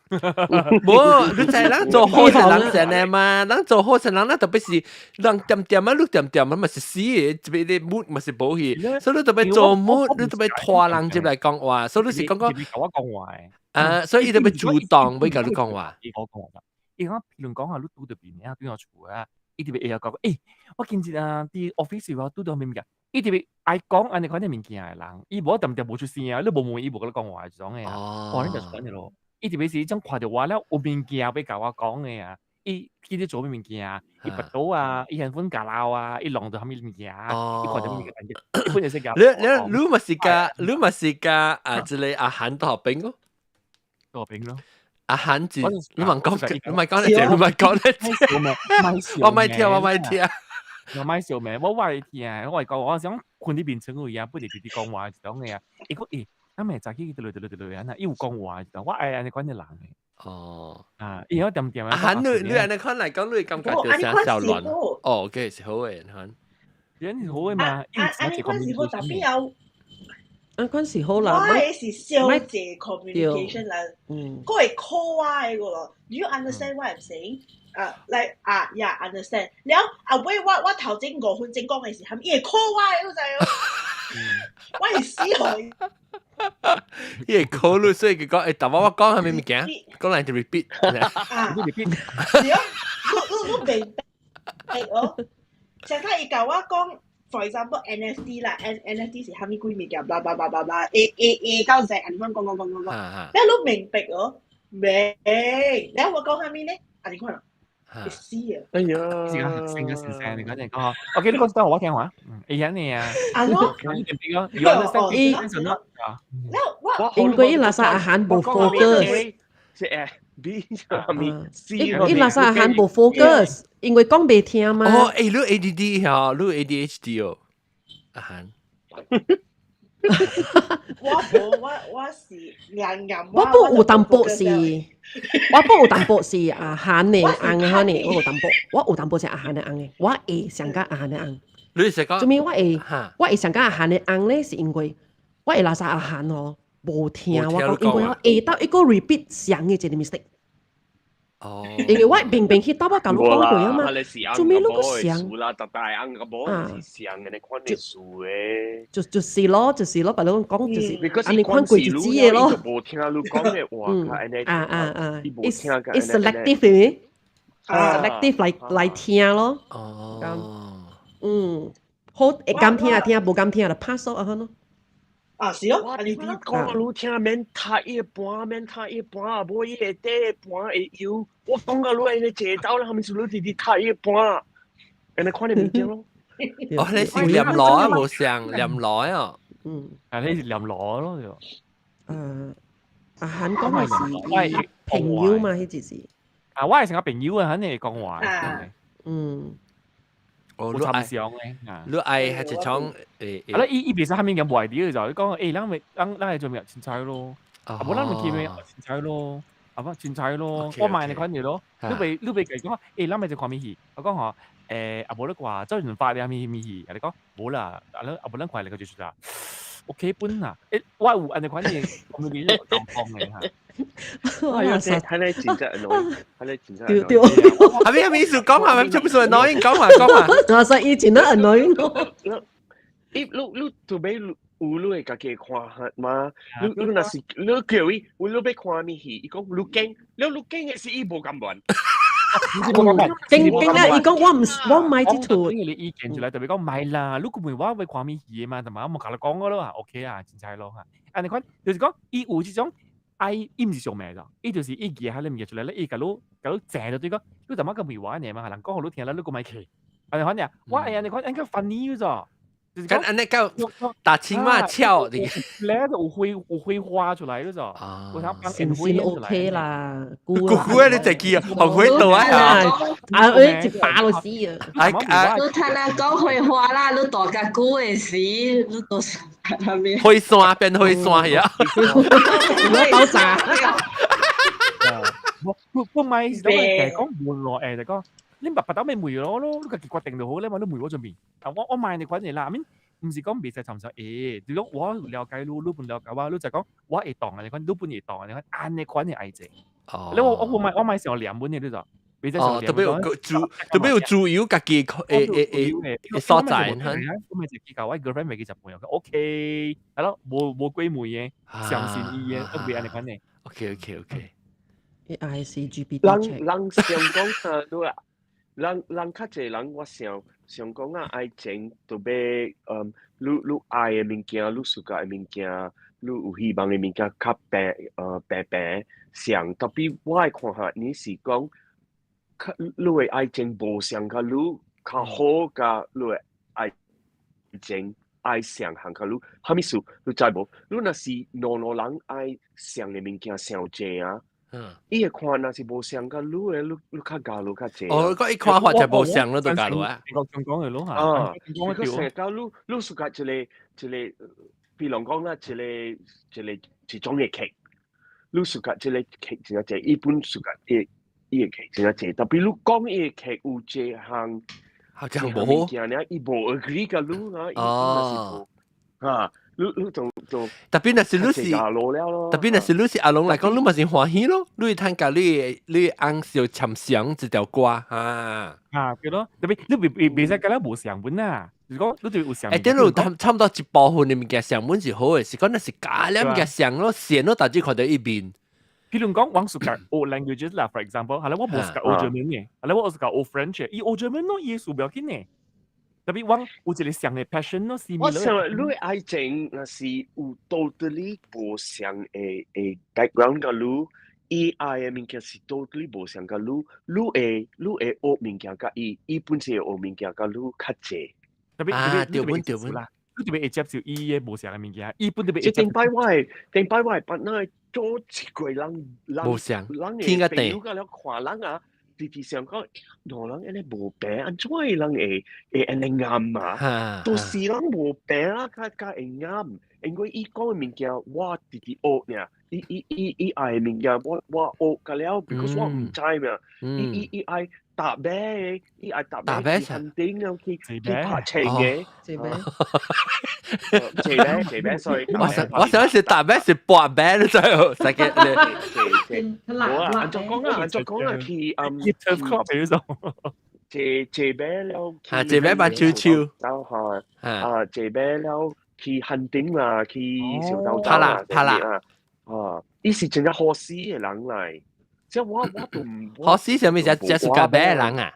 無，你知人做好是人先的嘛？人做好是人，咱特別是人恬恬啊，你恬恬啊嘛是死的，這邊啲 mood 嘛是無去，所以你特別做 mood，你特別拖人入來講話，所以你是講講。我講話的。啊，所以伊特別主動欲共你講話。伊講話，伊講譬如講啊，你拄著邊啊，對我厝啊，伊特別會曉講，欸，我今日啊，佇 office 我拄著啥物物件，伊特別愛講按呢款的物件的人，伊無恬恬無出聲啊，你無問伊無共你講話這種的啊，哇，你就喘的咯。伊特別是種看著我了有物件欲共我講的啊，伊記得做啥物件，伊跋倒啊，伊現粉咬老啊，伊弄著啥物物件，伊看著物件，伊本就是你你你嘛是共你嘛是共啊，這個阿韓大學兵哦，大學兵咯。阿韓是你莫講，你莫講咧，你莫講咧，我莫聽，我莫聽。我莫笑名，我會聽，我會講，我想困佇眠床位啊，不是直直講話這種的啊。伊講欸，咱咪早起對對對對對，啊，伊有講話，我愛按呢款的人。哦，啊，伊曉恬恬啊。阿韓，你你按呢款來講，你會感覺著啥小亂？哦，OK，是好的，款。人是好的嘛，啊，按呢款是好，特別有。按款是好啦。我的是小濟 communication 啦，閣會 call 我的個咯。Do you understand what I'm saying？啊，like 啊，yeah，understand。了後尾我我頭前5分鐘講的是啥物，伊會 call 我的，你知無？我是死予伊。伊會 call 你，所以佢講，欸，但我我講啥物物件，講來就 repeat。啊，repeat。是哦，你你你明白哦？上次伊共我講，for example NFT 啦，N NFT 是啥物鬼物件，blah blah blah blah blah，A A A 到 Z，按呢款講講講講講，你你明白哦？明，了我講啥物呢？按呢款啊，會死啊！哎呀，成個先生，你講你講，OK，你講得我聽話，會曉你啊。啊喏，你 understand？伊因為伊垃圾阿韓無 focus，是 A B 啥物 C 伊伊垃圾阿韓無 focus，因為講袂聽嘛。哦，欸，你 ADD 嚇，你 ADHD 哦，阿韓。我無，我我是硬硬。我不有淡薄是，我不有淡薄是阿韓的翁的呢，我有淡薄，我有淡薄是阿韓的翁的，我會上甲阿韓的翁。你是講？做咩？我會，我會上甲阿韓的翁咧，是因為我會垃圾阿韓哦，無聽我講，因為我下到一個 repeat 上的一個 mistake。哦。因為我明明去兜我共你講過啊嘛，做咩你閣上？啦，特大翁個某是上的款的事的。就就是咯，就是咯，白你講就是，按呢款過日子的咯。無聽你講的話，按呢。啊啊啊！It's selective 的，selective 來來聽咯。哦。嗯，好會甘聽就聽，無甘聽就拍手啊，咯。啊，是咯，我直直講你聽，免讀伊盤，免讀伊盤，無伊會底盤會油。我講到你按呢坐走啦，後面是你直直讀伊盤，按呢看你物件咯。哦，你是念羅啊，無像念羅啊。嗯，啊，你是念羅咯就。阿韓講嘅是朋友嘛，彼就是。啊，我係成個朋友啊，肯定會講話。哦，有參詳嘅。你愛係一種誒。啊，伊伊別使下面咁壞啲就，你講誒，咱咪咱咱係做咩凊彩咯？啊，無咱咪見咩凊彩咯？啊，不凊彩咯，我買你款嘢咯。你袂講誒，咱咪就看咩戲？我講吼，誒，啊無你話周潤發啲咩咩戲？啊，你講無啦，啊，啊無咱看嚟個就是啦。OK 本啊，誒，我有按呢款嘢，我們啲狀況嘅嚇。係啊，係你真正 annoying，係你真正對對。係咪係咪意思講下？咪做咩事 annoying？講下講下。我說以前都 annoying 咯。你你你做咩有你會家己看下嘛？你你若是你叫伊，有你欲看咩戲？伊講你驚，你你驚的是伊無甘願。驚驚咧！伊講我毋我毋愛這齣。因為你意見出來，特別講唔係啦，你個問我會看咩戲嘛？同埋我冇共你講過咯啊，OK 啊，凊彩咯嚇。啊，你看就是講，伊有這種愛，伊毋是上命咗，伊就是伊記下你物件出來咧，伊共你共你正就對講，你怎麼個問我呢嘛？人講予你聽啦，你閣莫去。啊，你看呢？我哎呀，你看應該 funny 咗。咁按呢夠打青馬俏的，咧就有會有會花出來嗰種，我想幫信心 OK 啦，姑姑你就記啊，紅灰到啊，啊，你一把就死啊！啊啊！你聽人講會話啦，你大家久的時，你都是灰山變灰山呀，攞刀炸。我我我咪是講講無耐誒，就講你白白兜咪梅攞咯，你家己決定就好咧嘛，你梅我準備。啊，我我買你款嘢啦，免毋是講袂使參詳誒，就講我了解你，你本了解我，你就講我會當啊，你款你本會當啊，你款按呢款嘅愛者。哦，你我我買我買上兩本嘅，你就。哦，特別有自特別有自由家己誒誒誒誒所在，我咪就去教我 girlfriend 未記就朋友，OK，係咯，無無鬼妹嘅，相信伊嘅，都袂按呢款嘅。 OK。 A I C G B 人人想講啊，你啊，人人較濟人，我想想講啊，愛情特別嗯，你你愛的物件，你 suka 的物件，你有希望的物件較平平平上，特別我愛看下你是講，較你的愛情無像較你較好，佮你的愛情愛上行較你，啥物事你知無？你若是兩兩人愛上的物件上濟啊。伊會看，若是無相佮你的，你你較加你較濟。哦，個伊看法就無相咯，就加落啊。講講嘅咯嚇。啊，佢成日教你，你 suka 一個一個，比如講啦，一個一個一種的劇，你 suka 這個劇真濟，伊本 suka 伊伊的劇真濟，特別你講伊的劇有這項，好像無好。伊無 agree 佮你啊，伊若是無啊。你你就就特別若是你是，特別若是你是阿龍來講，你嘛是歡喜咯。你會通共你你翁小參詳一條歌哈。啊，對咯，特別你袂袂袂使共咱無相本啊。如果你對有相，誒，等你差差不多一部分的物件相本是好的，是講若是加了物件相咯，線咯，大致看到一面。譬如講，我 suka 學 languages 啦，for example，係啦，我無 suka 學 German 嘅，係啦，我 suka 學 French 嘅，伊學 German 咯，伊數不要緊嘅。特別我有一個相的 passion 咯，我想你愛情若是有 totally 無相的的 background 佮你，伊愛的物件是 totally 無相佮你，你會你會學物件佮伊，伊本身會學物件佮你較濟。特別啊，對本對本啦，你特別會接受伊的無相的物件，伊本特別。即頂擺我的頂擺我的 partner 做一個人人無相，人天個地的朋友佮了看人啊。直直想講，兩人按呢無平，按怎人會會按呢啱啊？都是人無平啊，較較會啱。因為伊講的物件，我直直學爾。伊伊伊伊愛的物件，我我學個了，because 我毋知嘛。伊伊伊愛搭啤，伊愛搭啤去肯定啊，去去拍車嘅。坐啤，坐啤，坐啤，所以我想我想是搭啤是搏啤，你知無？實嘅你。無啊，按怎講啊，按怎講啊，去嗯。 Turf club 嗰種。坐坐啤了。啊，坐啤扮秋秋。走下啊，坐啤了去墾丁啦，去小豆拍啦拍啦。啊！伊是真正好死的人來，即我我都毋好死啥物？只只是咖啡的人啊？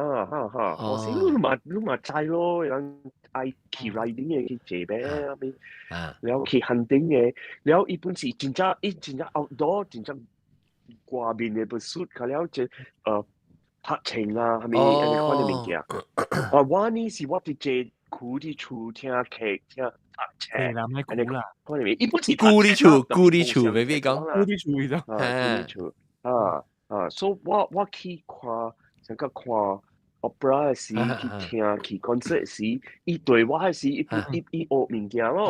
哈哈哈！我先你嘛知咯，人愛去 riding 嘅去坐馬，咩？了去 hunting 嘅，了伊本是真正伊真正 outdoor 真正外面嘅 pursuit，佢了就拍情啊，係咪按呢款嘅物件？啊，我呢是我佇坐苦佇厝聽劇聽讀冊，啦，毋苦啦，款嘅物，伊本是舊佇厝，舊佇厝，未必講，舊佇厝伊就，啊，舊佇厝，啊啊，所以我去看，成個看 opera 嘅時，去聽去 concert 時，伊對我嘅時，伊伊伊學物件咯，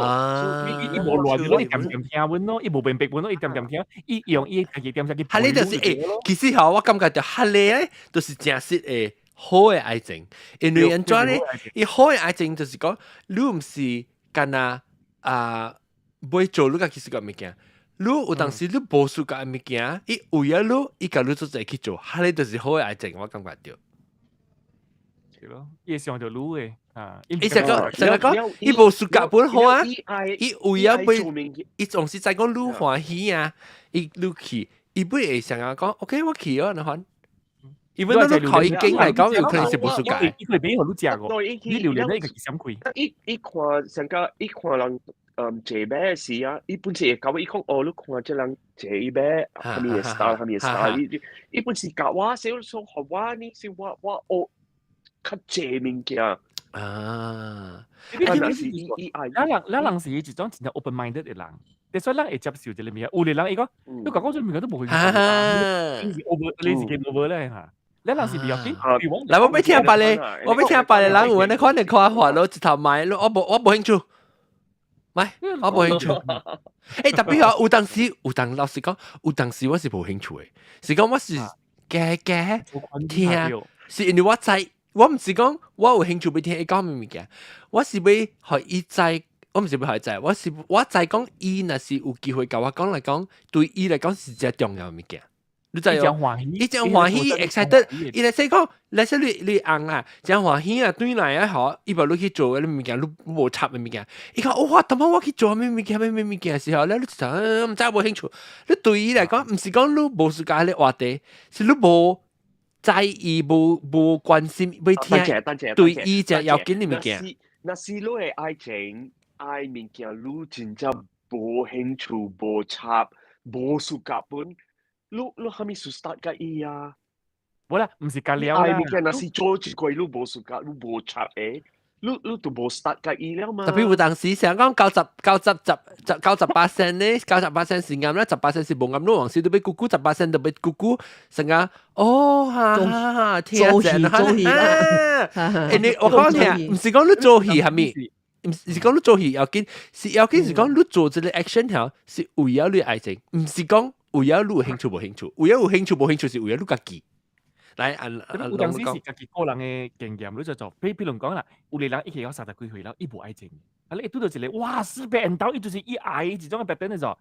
伊伊無亂咯，伊恬恬聽阮咯，伊無明白阮咯，伊恬恬聽，伊用伊家己點聲去。哈，你就是欸，其實吼，我感覺就哈你咧，就是真實的好的愛情，因為按怎咧？伊好的愛情就是講，你毋是干焦啊，欲做你家己喜歡物件。你有當時你無喜歡的物件，伊為了你，伊共你做齊去做，哈你就是好的愛情，我感覺著。是咯，伊會想著你的啊，伊成個成個講，伊無喜歡本好啊，伊為了欲，伊總是知講你歡喜啊，伊你去，伊欲會想講，OK 我去哦，那款。因為你靠伊經來講，有可能是無喜歡。伊會俾予你食個，你榴蓮伊家己閃開。伊伊看成個伊看人坐馬時啊，伊本是會教伊講哦，你看這人坐馬，啥物的 style，啥物的 style，伊伊本是教我，所以說予我呢是我我學較濟物件。啊，啊，是伊伊愛，咱人是一種真正 open minded 的人，所以咱會接受這个物件。有的人伊講，你講講這物件都無興趣，你是 over，你是 game over 咧嚇。咱人是比較緊，來我欲聽別个，我欲聽別个人有按呢款的看法咯，一頭買，我無興趣，買我無興趣。欸，特別吼，有當時有當老實講，有當時我是無興趣的，是講我是加加聽，是因為我知。我毋是講我有興趣欲聽伊講啥物件，我是欲予伊知，我毋是欲予伊知，我是我知講伊若是有機會共我講來講，對伊來講是真重要的物件。你知無？伊真歡喜，excited，伊來說講，來說你你翁啊，真歡喜啊，轉來啊吼，伊欲你去做彼物件，你無插的物件，伊講哇，當我去做啥物件，啥物物件時候，咧你就毋知無興趣。你對伊來講，毋是講你無時間咧話題，是你無在意，無無關心，欲聽，對伊真要緊的物件。若是你的愛情愛物件，你真正無興趣、無插、無喜歡本，你你啥物事 start 佮伊啊？無啦，毋是甲了愛物件，若是做一個你無喜歡，你無插的，你你就無 start 佮伊了嘛。特別有當時想講九十九十十十98%呢，98%是啱啦，十巴仙是無啱。你往時都欲久久10%都欲久久，成個哦哈哈，聽做戲做戲啦。欸，你我講聽，毋是講你做戲係咪？毋是講你做戲要緊，是要緊是講你做這個 action 條是為了你愛情，毋是講為了你有興趣無興趣，為了有興趣無興趣是為了你家己。來，按按有當時是家己個人的經驗，你就做，比比如講啦，有個人伊去到30幾歲了，伊無愛情，啊，你拄著一個哇，死變緣投，伊就是伊愛一種的白變的時候，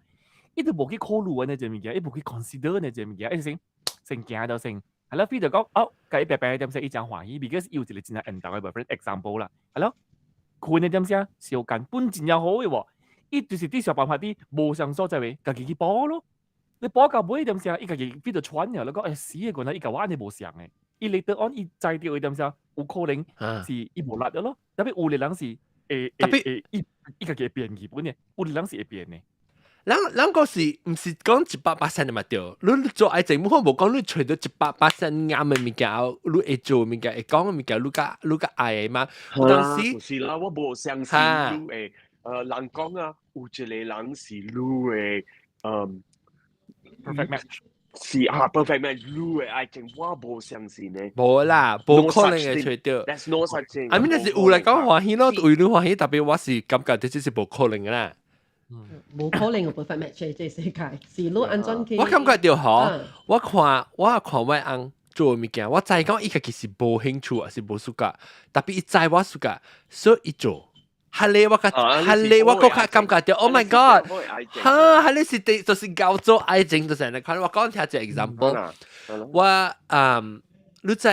伊都無去考慮按呢這物件，伊無去 consider 按呢這物件，伊先先行就先，係咯，飛就講哦，共伊白白點聲，伊真歡喜，because 伊有一個真正緣投的 boyfriend example 啦，係咯，困的點聲相間本真正好的喎，伊就是佇想辦法佇無相所在位，家己去補咯。你補到尾點聲，伊家己飛就喘了，你講欸死的原來伊共我按呢無相的，伊 later on 伊知著伊點聲，有可能是伊無力了咯。特別有的人是會會會伊伊家己會變去本的，有的人是會變的。咱咱個是毋是講100%的嘛對？你做愛情，無可無講你揣著100%啱的物件，你會做物件，會講的物件，你較你較愛的嘛？有當時是啦，我無相信你會，人講啊，有一個人是你會， perfect match 是啊，perfect match，你的愛情我無相信呢。無啦，無可能會揣著。 There's no such thing。 I mean，若是有來講歡喜咯，為你歡喜，特別我是感覺這是無可能的啦。無可能有 perfect match 這世界，是你按怎去？我感覺著吼，我看我看我翁做物件，我知講伊家己是無興趣，抑是無喜歡，特別伊知我喜歡，所以伊做。哈咧我較哈咧我閣較感覺著，Oh my God！哈，哈咧是第就是叫做愛情，就是按呢款。我講聽一個 example，我嗯，你知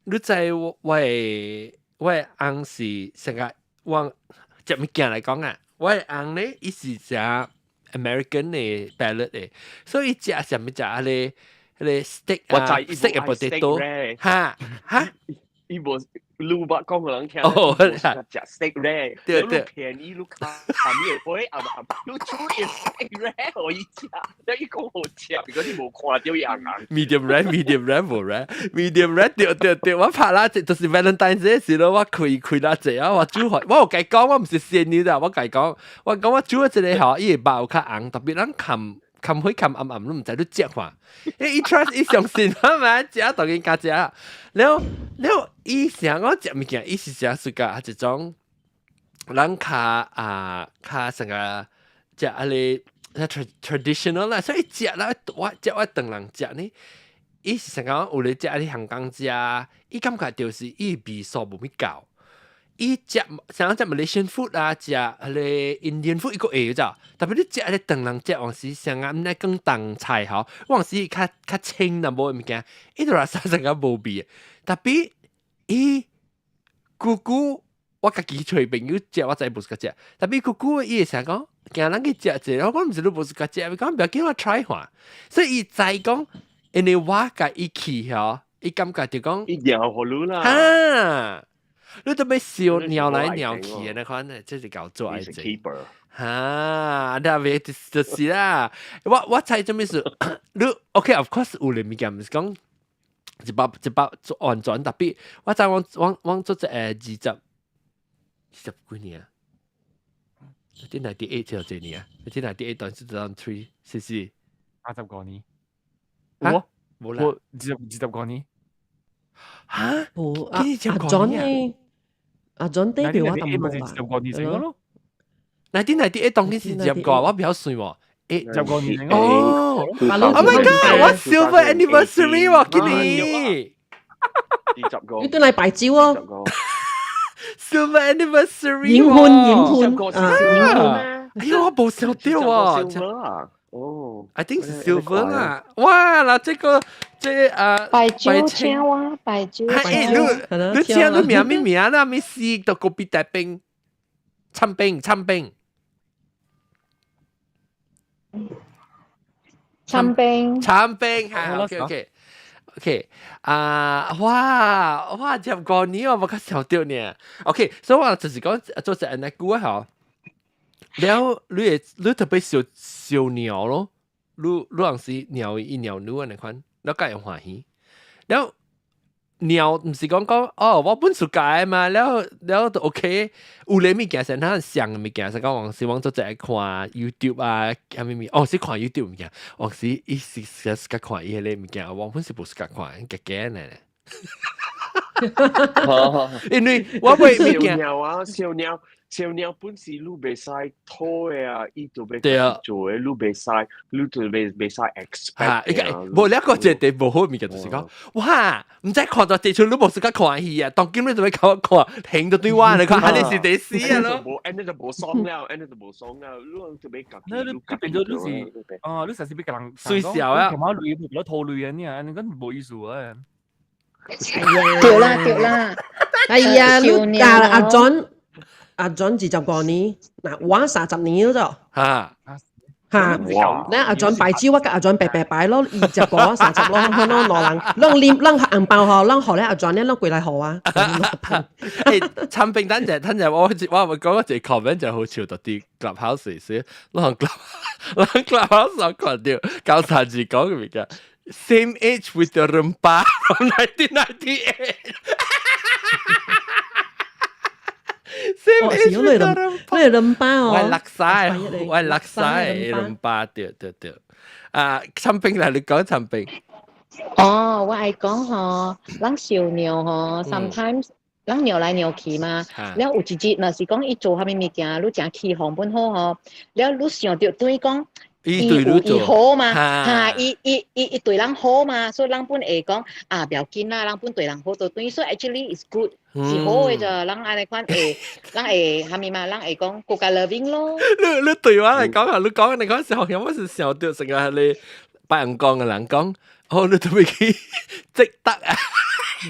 你知我的我的翁是成個我食物件來講啊，我的翁咧伊是食 American 的 palate 的，所以伊食啥物食彼個彼个 steak 啊，steak 嘅 potato，哈哈。伊無你捌講予人聽，哦，食 steak rare，對對，便宜你較含伊會啊嘛，你煮 steak rare 予伊食，你伊講好食，如果你無看著伊紅紅。 medium rare，medium rare 無 rare，medium rare 對對對，我拍啦，就是 Valentine's Day 時咯，我開開啦濟啊，我煮予，我有共講，我毋是仙女啦，我共講，我講我煮一個吼，伊會肉有較紅，特別咱冚冚火冚暗暗，你毋知你食看，伊 trust 伊相信我嘛，食當然加食，了了伊想講食物件，伊是食暑假一種，咱較啊較啥個食啊個 traditional 啦，所以食啦我食我當人食呢，伊是想講有咧食啊香港食，伊感覺就是伊味素無咪夠。伊食像食 Malaysian food 啊，食彼个 Indian food 伊閣會咋，特別你食彼個唐人食，往時像啊，毋知講東菜吼，往時較較清淡薄物件，伊就來啥成個無味。特別伊姑姑，我家己揣朋友食，我知無 suka 食。特別姑姑伊會成講，驚人去食者，我講毋是你無 suka 食，伊講不要緊，我 try 看。所以伊知講，因為我共伊去吼，伊感覺就講，伊尿予你啦。哈。你都欲笑尿來尿去的那款，這是搞做愛情。哈，那別就是啦。我我猜做咩事？你 OK，of course 有咧物件，毋是講一百一百完全特別。我知我我我做這二十二十幾年啊？1998就這年啊？1998到2003，是是 25年。我無啦，我二十二十五年。哈？無阿阿 John 呢？阿 John 代表我淡薄二十五年成咯。 1998當然是二十個，我比較算喎。 25年哦，Oh my god！我 silver anniversary 喎，今年 25個，你對來擺酒哦。 silver anniversary 銀婚銀婚啊，銀婚。哎呦，我無想到啊！哦，I think 是 silver 啦。哇，嗱，這個這啊，擺酒請我擺酒。哎，你你請你名咩名啦？咩事都個別大冰，參冰參冰。參冰，參冰嚇，OK OK OK 啊，哇哇，25年我無較想著呢。OK，所以我就是講做隻按呢久啊吼。了，你會你特別笑笑鳥咯，你你有時鳥伊鳥你按呢款，你敢會歡喜。了鳥毋是講講哦，我本 suka 嘛，了了就 OK。有咧物件先，咱上的物件是講往時往做只愛看 YouTube 啊，啥物物，哦是看 YouTube 物件，往時伊是是 suka 看伊彼個物件，我本是無 suka 看，假假呢。因為我會物件鳥啊，小鳥。小鳥本是你袂使討的啊，伊就欲做的，你袂使，你就袂袂使 expect。無兩個這地無好物件就是講，哇，毋知看著這齣你無 suka 看戲啊，當今你就欲共我看，停著對我你看，按呢是第死啊咯。無，按呢就無爽了，按呢就無爽了，你就欲家己。你變做你是，哦，你實是欲共人水小啊，同埋累，變咗拖累啊，你啊，你講無意思啊。對啦對啦，哎呀，你阿阿 John。阿 John 25年，嗱我30年咗。嚇嚇！你阿 John 擺酒，我共阿 John 白白擺咯，25 30咯，可能兩人，攏啉攏紅包吼，攏予咧阿 John 咧，攏過來予啊。誒，產品等陣，等陣，我我會講一個 comment 就好笑，特啲 Clubhouse 時，攏 club 攏 Clubhouse 上看著，九三字講嘅物件，same age with the rempah from 1998。same age with the 你係 rempah 哦，我係叻晒，我係叻晒 rempah，對對對。啊，產品嚟，你講產品。哦，我愛講吼，咱小鳥吼，sometimes 咱尿來尿去嘛，了有一日若是講伊做啥物物件，你誠起哄本好吼，了你想著對講，伊對你伊好嘛，哈，伊伊伊伊對人好嘛，所以人本會講啊，不要緊啦，人本對人好就對，所以 actually is good 是好的咋，人按呢款會，人會啥物嘛，人會講更加 loving 咯。你你對我來講啊，你講你講時候，我是想著成個係你白人講的人講，哦，你特別去積德啊！你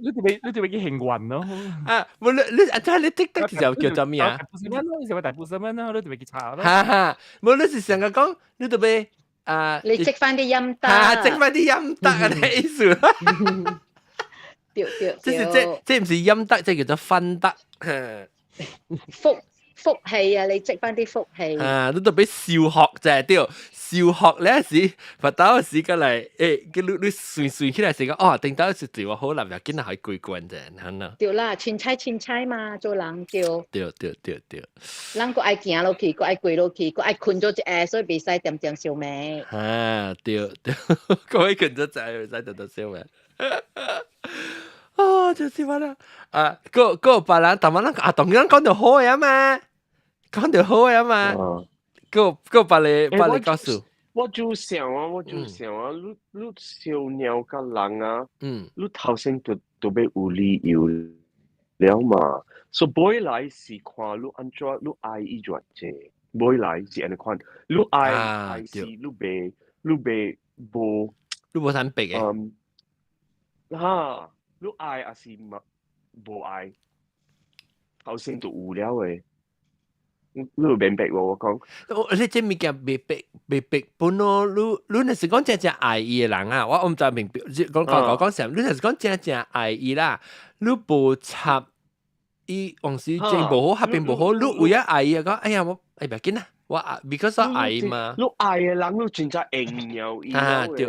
你特別你特別去幸運咯。啊，無你你啊，即係你積德就叫做咩啊？大部分咯，你是咪大部分咯？你特別去查咯。哈哈，無你是成個講，你特別啊，你積翻啲陰德，啊，積翻啲陰德啊，你意思？對對。這是這唔是陰德，這叫做分德。福氣啊！你積翻啲福氣。啊，你都俾小學啫，對，小學咧時，佛到時過嚟，你算算起來是講，哦，頂到是對我好啦，又見係幾關啫，係啦。對啦，凊彩凊彩嘛，做人對。對對對對。人閣愛行落去，閣愛跪落去，閣愛睏做一下，所以袂使恬恬相罵。啊，對對，閣愛睏做一下，袂使恬恬相罵。哦，就是話啦，啊，個別人，但係咱啊，當然講到好嘅嘛，講到好嘅嘛，個別個告訴。我就想啊，你小鳥個人啊，你頭先就欲有理由了嘛，所以尾來是看你按怎，你愛伊偌濟，尾來是按呢款，你愛還是你袂無，你無坦白嘅。嗯，哈。你愛還是無愛？頭先就有了的，你有明白無？我講，你這物件袂逼袂逼本咯。你若是講真正愛伊的人啊，我毋知明白，講講講啥？你若是講真正愛伊啦，你無插伊，往時真無好，合並無好，你為咗愛伊啊，講哎呀我哎袂緊啦，我 because 我愛伊嘛。你愛的人，你真正會讓伊。啊對。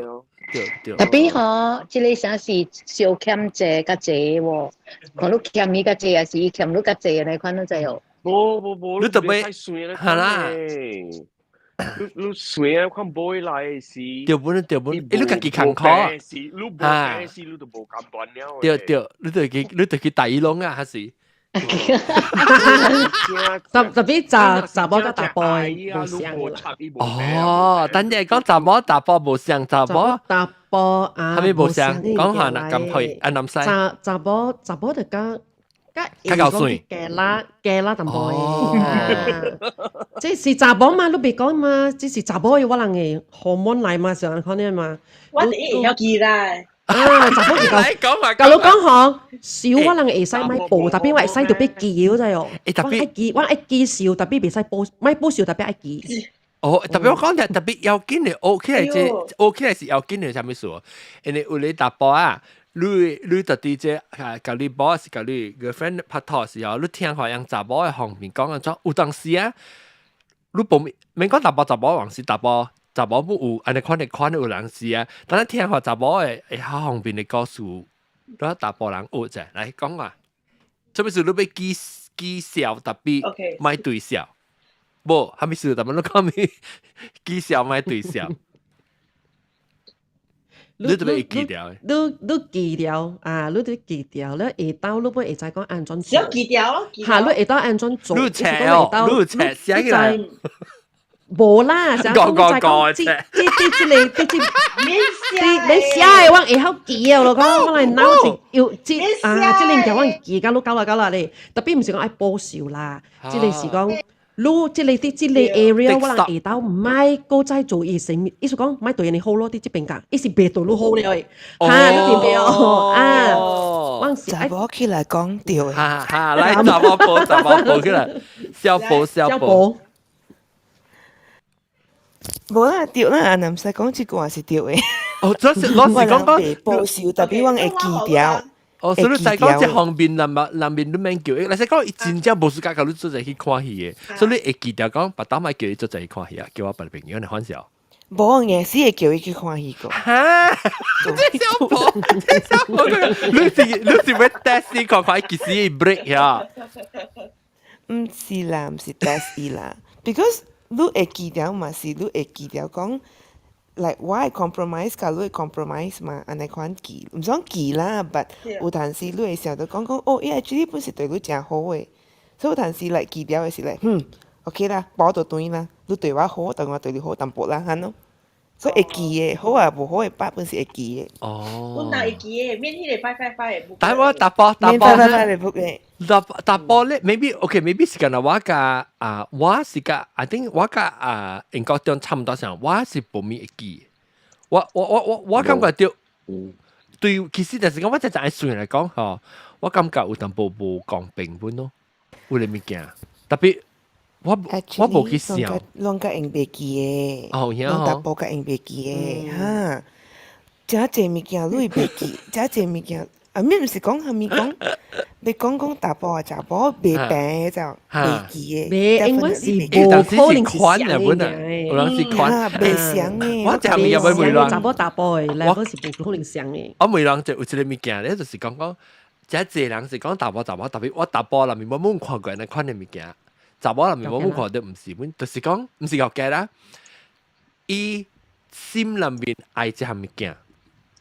對對。 Tapi 吼，這个啥是相欠債較濟喎？看你欠伊較濟，還是伊欠你較濟，按呢款你知無？無無無，你特別係啦。你算啊，看尾來是。對本對本，你家己艱苦啊。你無病時，你就無甘願了。對對，你就去大耳窿啊，還是？特別查某佮查埔無相啦。哦，等陣講查某查埔無相，查某查埔啊，係咪無相？講下啦，咁配啊南西。查某就較較較夠水，加啦加啦淡薄。這是查某嘛，你別講嘛，這是查某的我人的荷爾蒙來嘛，是按呢款嘛。我第一會曉記啦。啊，查某是夠，甲你講吼，笑我人會使莫報，tapi 我會使著欲記，你知無？特別我愛記，我愛記笑，tapi 袂使報，莫報笑，tapi 愛記。哦，特別我講特別要緊的，學起來這學起來是要緊的，啥物事？因為有咧查埔啊，你特佇這啊，共你某是共你 girlfriend 拍拖時候，你聽看用查某的方面講按怎，有當時啊，你無免講查埔查某，還是查埔查某母有按呢款的款有人是啊，但係聽看查某的會較方便的故事，你查埔人學者來講啊，這物事你欲記記笑，tapi 莫對笑。無，啥物事？但係你講咩？記笑莫對笑，你特別會記牢的。你記牢啊！你都記牢，你下晝你會會知講按怎做。只要記牢咯。嚇，你下晝按怎做？你冊哦，你冊寫起來。無啦，講講講這這這個這這，你寫的我會曉記哦，我講我來腦子有這啊，這個物件我記甲你夠啦夠啦咧。Tapi 毋是講愛報仇啦，這個是講。你這個佇這個 area，我人下晝莫閣再做伊生意，意思講莫對𪜶好咯，佇這邊講，伊是袂對你好了的，哈，你明白哦？啊，我是查某起來講對的，哈哈，來查某婆，查某婆起來，小婆小婆，無啦，對啦，阿毋使講這句話是對的。哦，這是我是講講報仇，tapi 我會記牢。哦，所以你在講這方面，男面你免叫伊，若是講伊真正無時間共你做齊去看戲的，所以你會記得講，別當莫叫伊做齊去看戲啊，叫我別朋友來反笑。無，硬是會叫伊去看戲個。哈，這小婆，這小婆，你是欲 test 伊看看伊幾時會 break 呀？毋是啦，毋是 test 伊啦，because 你會記牢嘛，是你會記牢講。like 我會 compromise 佮你會 compromise 嘛，按呢款記，毋算記啦，but 有當時你會想到講講，哦，伊 actually 本是對你誠好的，所以有當時 like 記牢的是 like，嗯，OK 啦，補就斷啦，你對我好，但我對你好淡薄啦，按呢。所以會記的，好啊，無好的 part 本是會記的。哦。阮若會記的，免彼個 five five five 的。但我查埔查埔 five five five 的 book 的。查埔咧，maybe OK，maybe 是干焦我佮啊，我是佮，I think 我佮啊，英國中差毋多像，我是無物會記。我感覺著，對，其實就是講我真正愛算來講吼，我感覺有淡薄無公平本咯，有咧物件，特別我無去想。攏較會袂記的。哦，攏查埔較會袂記的，哈。誠濟物件你會袂記，誠濟物件。啊，咪毋是講啥物講，你講講查埔啊查某袂平就袂記的。袂，因為是無可能是款的本啊，有人是款，袂相的。我食物件會問人，查某查埔的，來講是無可能相的。我問人就有一個物件咧，就是講講，誠濟人是講查某查某，特別我查埔內面我冇看過那款的物件，查某內面我冇看到，毋是本，就是講毋是學家啦，伊心內面愛這項物件，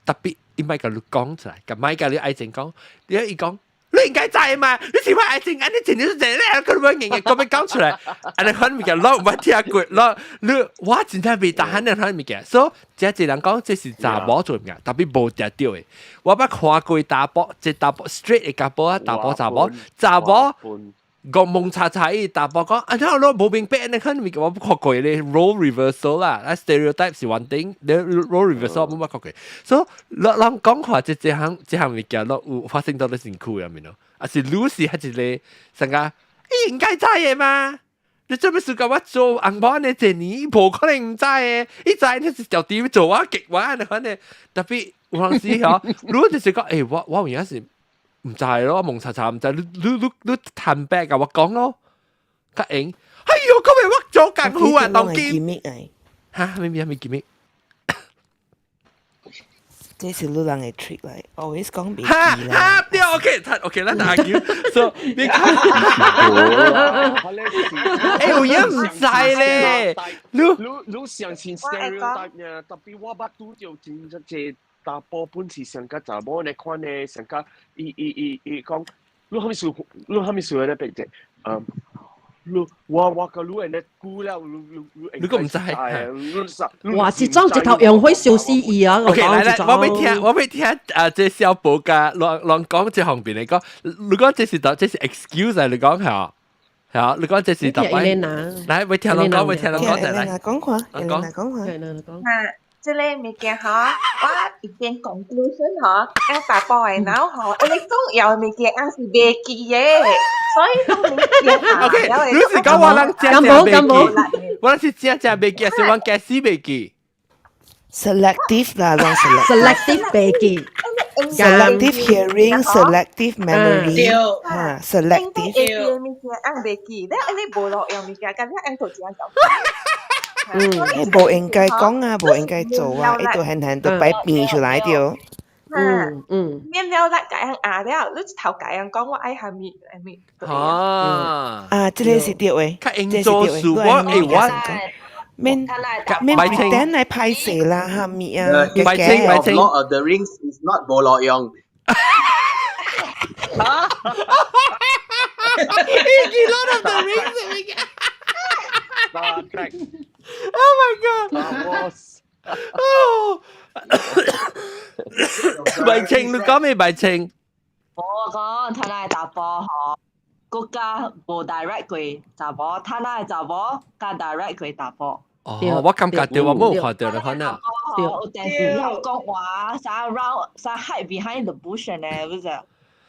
特別。伊莫共你講出來，共莫共你愛情講，你伊講，你應該知嘛？你是我愛情，按呢前日是這咧，佢欲硬硬講欲講出來，按呢款物件，我毋捌聽過，我你我真正袂當按呢款物件，所以誠濟人講這是查某做物件，特別無定著的。我捌看過查埔，這查埔 straight 的查埔啊，查埔查某查某。個蒙查查伊查埔講，啊，你我無明白，你看物件我捌看過咧，role reversal 啦，啊 stereotype 是 one thing，你 role reversal 我捌看過，所以咱咱講話這這項這項物件，攏有發生到你身軀入面咯，啊是女士還一個成個，伊應該知的嘛？你做咩事共我做紅包呢？這年無可能毋知的，伊知你是條啲做我激我，你看呢？特別有陣時嗬，如果就是講，欸，我我有影是。毋知咯，我蒙查查毋知，你你你你坦白共我講咯，較用。哎喲，今日我做功夫啊，當今。哈，咩咩咩叫咩？這是女人的 trick 來，always 講袂記啦。哈，對，OK，他 OK，咱大家 so 你看，欸，有影毋知咧，你你你相信 stereotype 呢？特別我捌拄著真濟查埔本是上較查某呢款的，上較伊伊伊伊講，你啥物事？你啥物事咧？變者，嗯，你我我共你按呢久了，你你你你閣毋知？哇！這種直頭用火燒死伊啊！ OK，來來，我欲聽，我欲聽啊！這小寶共亂亂講這方面來講，如果這是這是 excuse 來，你講係係你講這是特別，來，欲聽人講，欲聽人講再來。講看，講講看。啊，這個物件吼，我一邊 conclusion 吼，按查埔的腦吼，因為重要的物件按是袂記的，所以講物件 OK，你是講我人真正袂記，我人是真正袂記，還是我假死袂記？Selective 啦，攏 selective 袂記，selective hearing，selective memory，嚇，selective。會記的物件按袂記，你你無路用物件，敢若按頭真搞。嗯，無應該講啊，無應該做啊，伊都狠狠都擺變出來著。嗯嗯，免了力共人壓了，你一頭共人講我愛啥物啥物。啊啊，這個是對的，較應做事我欸我。免免 pretend 來歹勢啦，啥物啊？白清白清。 Lord of the Rings is not 無路用。啊！伊 Lord of the Rings 物件。 Star Trek. Oh my god! Star Wars. 哦，白清你講咩白清？我講他那查埔吼，國家無 direct 過查某，他那查某較 direct 過查埔。哦，我感覺著我無看著你看啊。對，有電視講話啥 round 啥 hide behind the bush 呢，不是？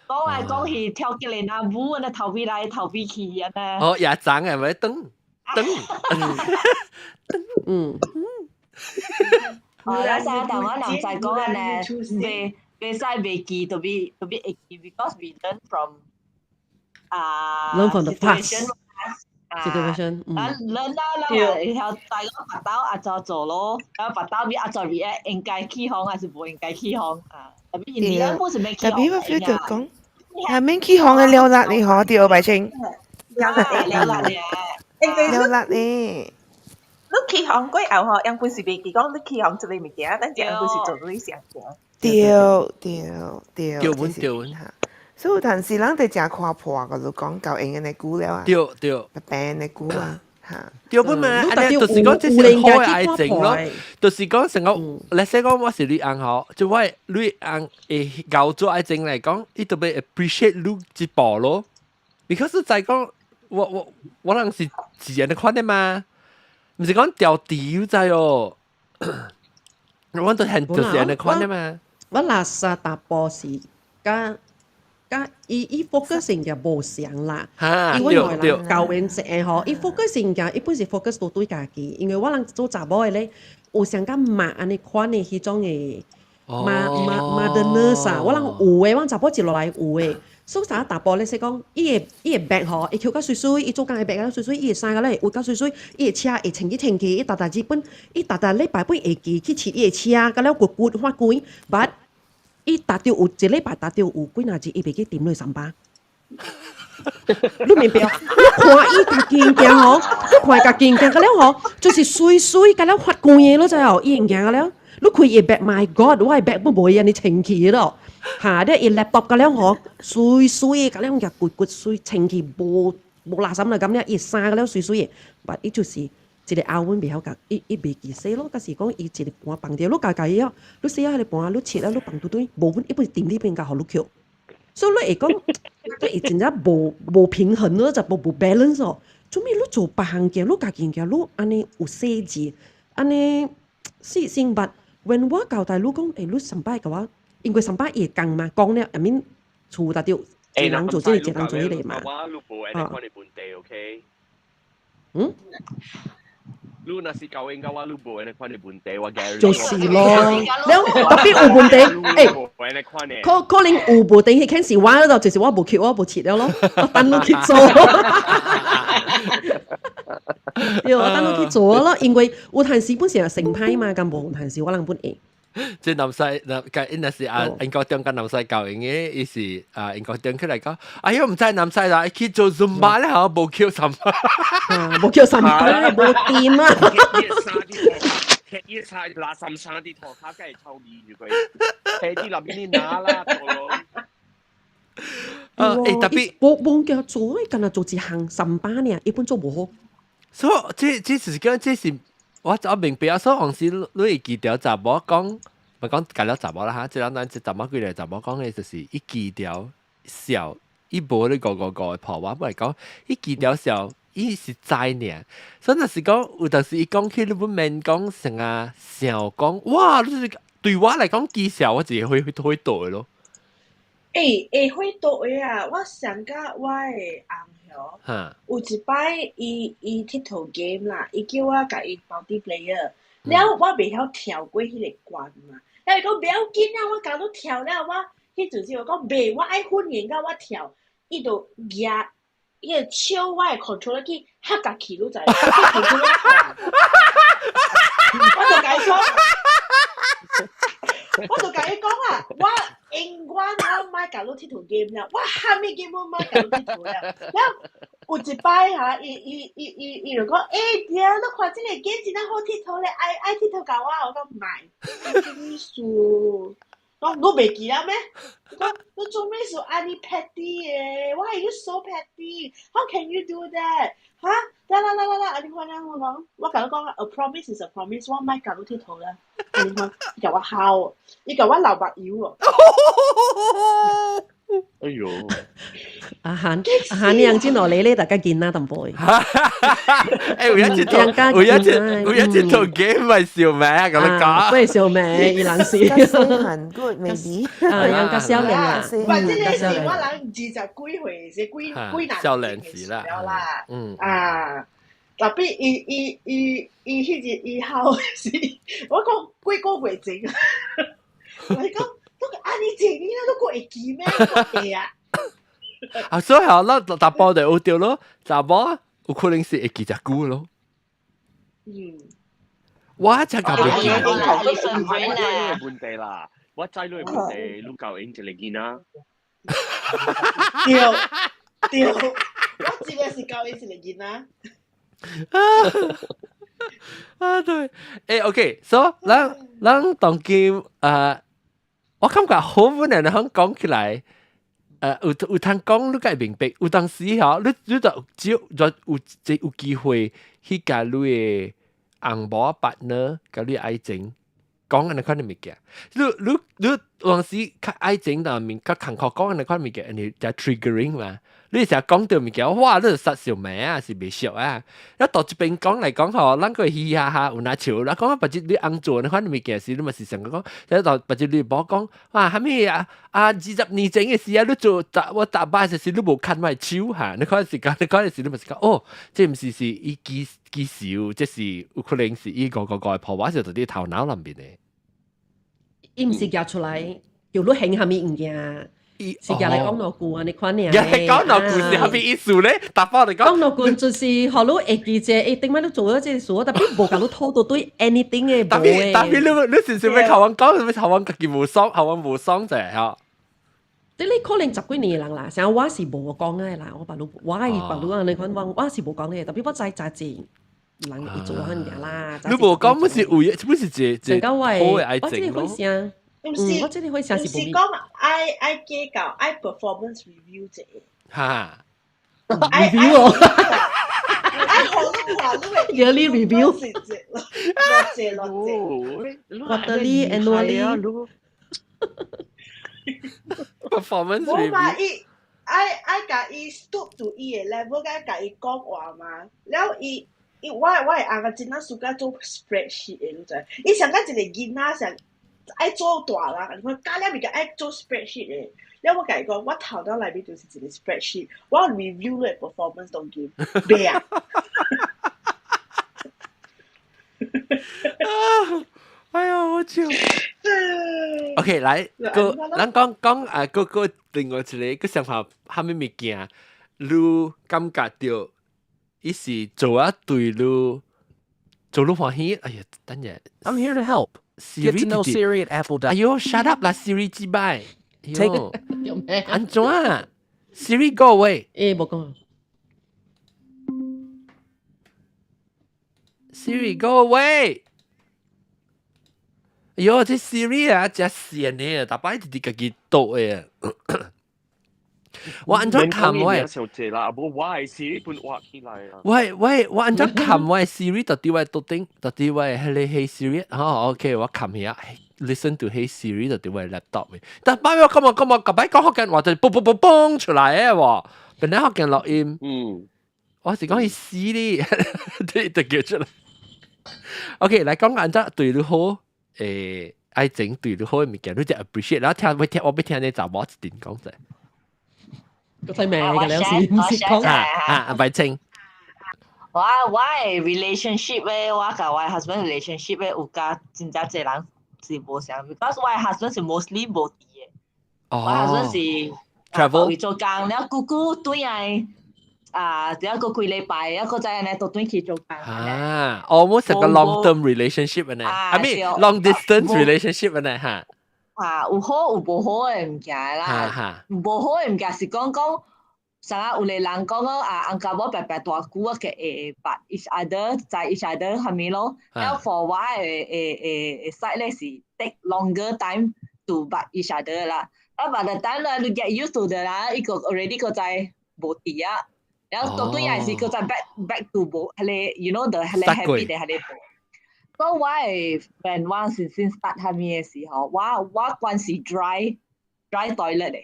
講來講去跳起來那舞，那頭尾來頭尾去按呢。哦，也長係咪？噔噔嗯。哦，咱啥台灣人在講按呢，袂袂使袂記，特別特別會記，because we learn from 啊 learn from the past situation，咱 learn 啦，咱會曉知講腹兜按怎做咯，啊腹兜欲按怎 react，應該起鬨還是無應該起鬨啊？特別印第安本是免起特別我 feel 到講，係免起鬨的了力你嗬對白清。了力了力咧，了力咧。你起鬨過後吼，原本是袂記講你起鬨這個物件，但是原本是做你想件。對對對。對穩對穩。所以有陣時人就誠看破個，就講夠用的久了啊。對對。病的久啊。嚇。對本嘛，按呢就是講這是好的愛情咯，就是講成個，let's say 講我是女翁吼，就我女翁會熬做愛情來講，伊特別 appreciate 你這步咯，because 在講我我我人是自然的款的嘛，毋是講調調知哦，我都係就是按呢款的嘛。我垃圾查埔是佮佮伊 focus 嘅無相啦。嚇，因為外對人教員者吼，伊 focus 嘅，伊本是 focus 到對家己，因為我人做查某的咧，有上較媽按呢款的彼種的媽媽 motherness 啊，我人有的，我查某一落來有的。所以啥查埔咧，是講伊的 bag 吼，伊抾較媠媠，伊做工的 bag 較媠媠，伊的衫個咧會較媠媠，伊的車會清氣清氣，伊逐逐日本，伊逐逐禮拜本會記去飼伊的車，甲了骨骨發規，but 伊逐著有一禮拜逐著有幾若日，伊袂記點落三巴。你明白？你看伊家己物件吼，你看伊家己物件，甲了吼，就是媠媠，甲了發光的，你知無？伊物件甲了，你開伊的 bag，my God，我的 bag 本無伊按呢清氣咯。嚇！你伊 laptop 甲了吼，媠媠的，甲了物件骨骨媠清氣，無無垃圾啦咁了，伊衫甲了媠媠的，but 伊就是一個後阮袂曉共，伊袂記洗咯，抑是講伊一個盤放著，你家家伊哦，你洗啊彼個盤，你切啊，你放拄對，無阮伊本是踮你邊共予你抾。所以你會講，你會真正無平衡咯，就無 balance 哦。做咩你做別項件，你家己件，你按呢有細緻，按呢細心捌。When 我交代你講，欸，你上擺共我，因為上擺伊會講嘛，講了，I mean 厝逐著一人做這個，一人做彼個嘛。我你無按呢款的問題，OK？嗯？你若是交應我，你無按呢款的問題，我 guarantee。就是咯，了特別有問題，欸，可能有無定彼件是我嗰度，就是我無去，我無切了咯，我等你去做。對，我等你去做咯，因為有陣時本是成派嘛，咁無有陣時我人本會。即南西南，因若是啊，英國中佮南西教應的，伊是啊，英國中起來講，哎喲，毋知南西啦，去做 Zumba 咧，吼，無抾三擺，無抾三擺，無掂啊！踢一衫垃圾衫佇塗跤，梗會臭味住佢，提啲立邊拿啦，做咯。啊，欸，特別無無叫做，干焦做一項三擺爾，一般做無好。所以這是講這是我明白啊，所以往時你會記著查某講，毋講共了查某啦哈，這人咱這查某幾个查某講的就是伊記著笑，伊無咧五五五的破我，不是講伊記著笑，伊是知爾。所以若是講有當時伊講起你不免講成啊想講，哇！你是對我來講記笑，我一個會會倒的咯。欸，會倒的啊！我想甲我的翁吼，有一擺伊𨑨迌 game 啦，伊叫我共伊 multiplayer，了我袂曉跳過彼个關嘛，了伊講袂要緊啊，我共你跳了，我彼陣時我講袂，我愛訓練到我跳，伊就舉伊個手我的 controller 去合共去，你知？我就共伊講，我就共伊講啊，我永遠我毋愛共你𨑨迌 game 了，我啥物 game 我毋愛共你𨑨迌了。了有一擺哈，伊就講，欸對，你看這個 game 真正好𨑨迌咧，愛愛𨑨迌共我，我講毋愛，做咩事？講你袂記得咩？講你做咩事按呢 petty 的？Why are you so petty? How can you do that? 哈？啦啦啦啦啦！按呢款咧，我講，我共你講，a promise is a promise，我毋愛共你𨑨迌啦。按呢款，伊共我吼，伊共我流目油哦。哎喲！阿韓阿韓，你樣真落嚟咧，大家見啦，淡薄。欸，有一隻有一隻有一隻套 game 咪笑名啊，咁樣講。不係笑名，伊人是。細漢 good maybe。啊，人較少年啊。唔，這個是我人二十幾歲，是幾幾難少年時啦。啦。啊，特別伊彼日伊吼是，我講幾個月前，我講。都按呢這你都閣會記咩？會啊！啊，所以吼，咱查埔就有著咯，查某有可能是會記誠久咯。我才共袂記。我問題啦，我知你問題，你教𪜶一個囡仔。對對，我真的是教𪜶一個囡仔。啊對，欸 OK，so 咱當今啊。我感覺好本人響講起來，有通講你會明白，有當時吼，你就只有有有機會去共你的翁某 partner，共你愛情講按呢款的物件。你有當時較愛情內面較艱苦講按呢款物件，因為就 triggering 嘛。你成日講到物件，哇！你實笑名啊，是袂熟啊。一到這邊講來講吼，咱個嘻嘻哈哈有哪笑，咱講別日你按做，你看物件時，你嘛是想講，一到別日你無講，哇！啥物啊啊20年前嘅事啊，你做我逐擺時你無牽我手哈，你看是講，你看時你嘛是講，哦，這毋是是伊記記仇，這是有可能是伊個個個破壞是佇你頭腦內面的。伊毋是夾出來叫你興啥物物件。是夾來講兩句啊，你看爾。夾來講兩句是啥物意思咧？答覆你講。講兩句就是，予你會記者，伊頂擺你做咗這個事，特別無共你討到對 anything 的無的。特別你是想欲予阮講，欲予阮家己無爽，予阮無爽者吼。這你可能十幾年的人啦，像我是無講的啦，我別你我係別你按呢款，我是無講的，特別我知真濟人會做彼物啦。你無講，不是有，不是一個好的愛情咯。毋是，我這個會想是講愛愛計較愛 performance review 者。哈，review 哦，愛予你看你的 yearly review，落謝落謝，quarterly annually。 performance 無嘛，伊愛愛共伊 stoop to 伊的 level，愛共伊講話嘛，了伊伊我我的翁仔真正 suka 做 spreadsheet 的，你知？伊上甲一個囡仔上。愛做大人，你看教了物件愛做 spreadsheet 的，了我共伊講，我頭腦內面就是一個 spreadsheet，我 review 你的 performance 當今，袂啊！哎呀，我笑。OK，來，個咱講講啊，個個另外一個個想法，啥物物件，你感覺著伊是做啊對你做你歡喜？哎呀，等下。 I'm here to help. Siri Get to know Siri at Apple. 哎喲，shut up 啦，Siri 幾擺？ Take 按怎啊？Siri go away。欸，無講。 Siri go away。哎喲，這 Siri 啊，真閒的，逐擺直直家己倒的。我按怎看我？啦，無我的 Siri 本畫起來啦。喂喂，我按怎看我 Siri 到底我到頂，到底我彼個 Hey Siri，哦，OK，我看下，listen to Hey Siri 到底我 laptop 嘅。但擺我今日今日近擺講福建話就嘣嘣嘣嘣出來的喎，本來福建錄音，我是講伊死哩，對，就叫出來。OK，來講按怎對你好，愛情對你好的物件，你就 appreciate，然後聽，我聽，我欲聽你查某一陣講者。個睇名嘅兩時唔識講啊啊，白清。我我的 relationship 咧，我佮我 husband relationship 咧，有佮真正濟人是無相，because 我的 husband 是 mostly 無佇的。我 husband 是 travel 做工，了久久轉來啊，了過幾禮拜，了閣再按呢倒轉去做工。啊，almost like a long term relationship 呢，I mean long distance relationship 呢哈。啊，有好有無好的物件啦。無好的物件是講講，啥有個人講講啊，翁佮某白白大久啊，個會捌 each other，知 each other 啥物咯。了 for 我的的的 side 咧是 take longer time to 捌 each other 啦。啊，by the time 咧你 get used to 的啦，伊個 already 閣知無佇啊。然後到對也是閣再 back back to 無彼個，you know the 彼個 habit 的彼個無。所以我會 when 我先先 start 啥物的時候，我我慣是 dry dry toilet 的，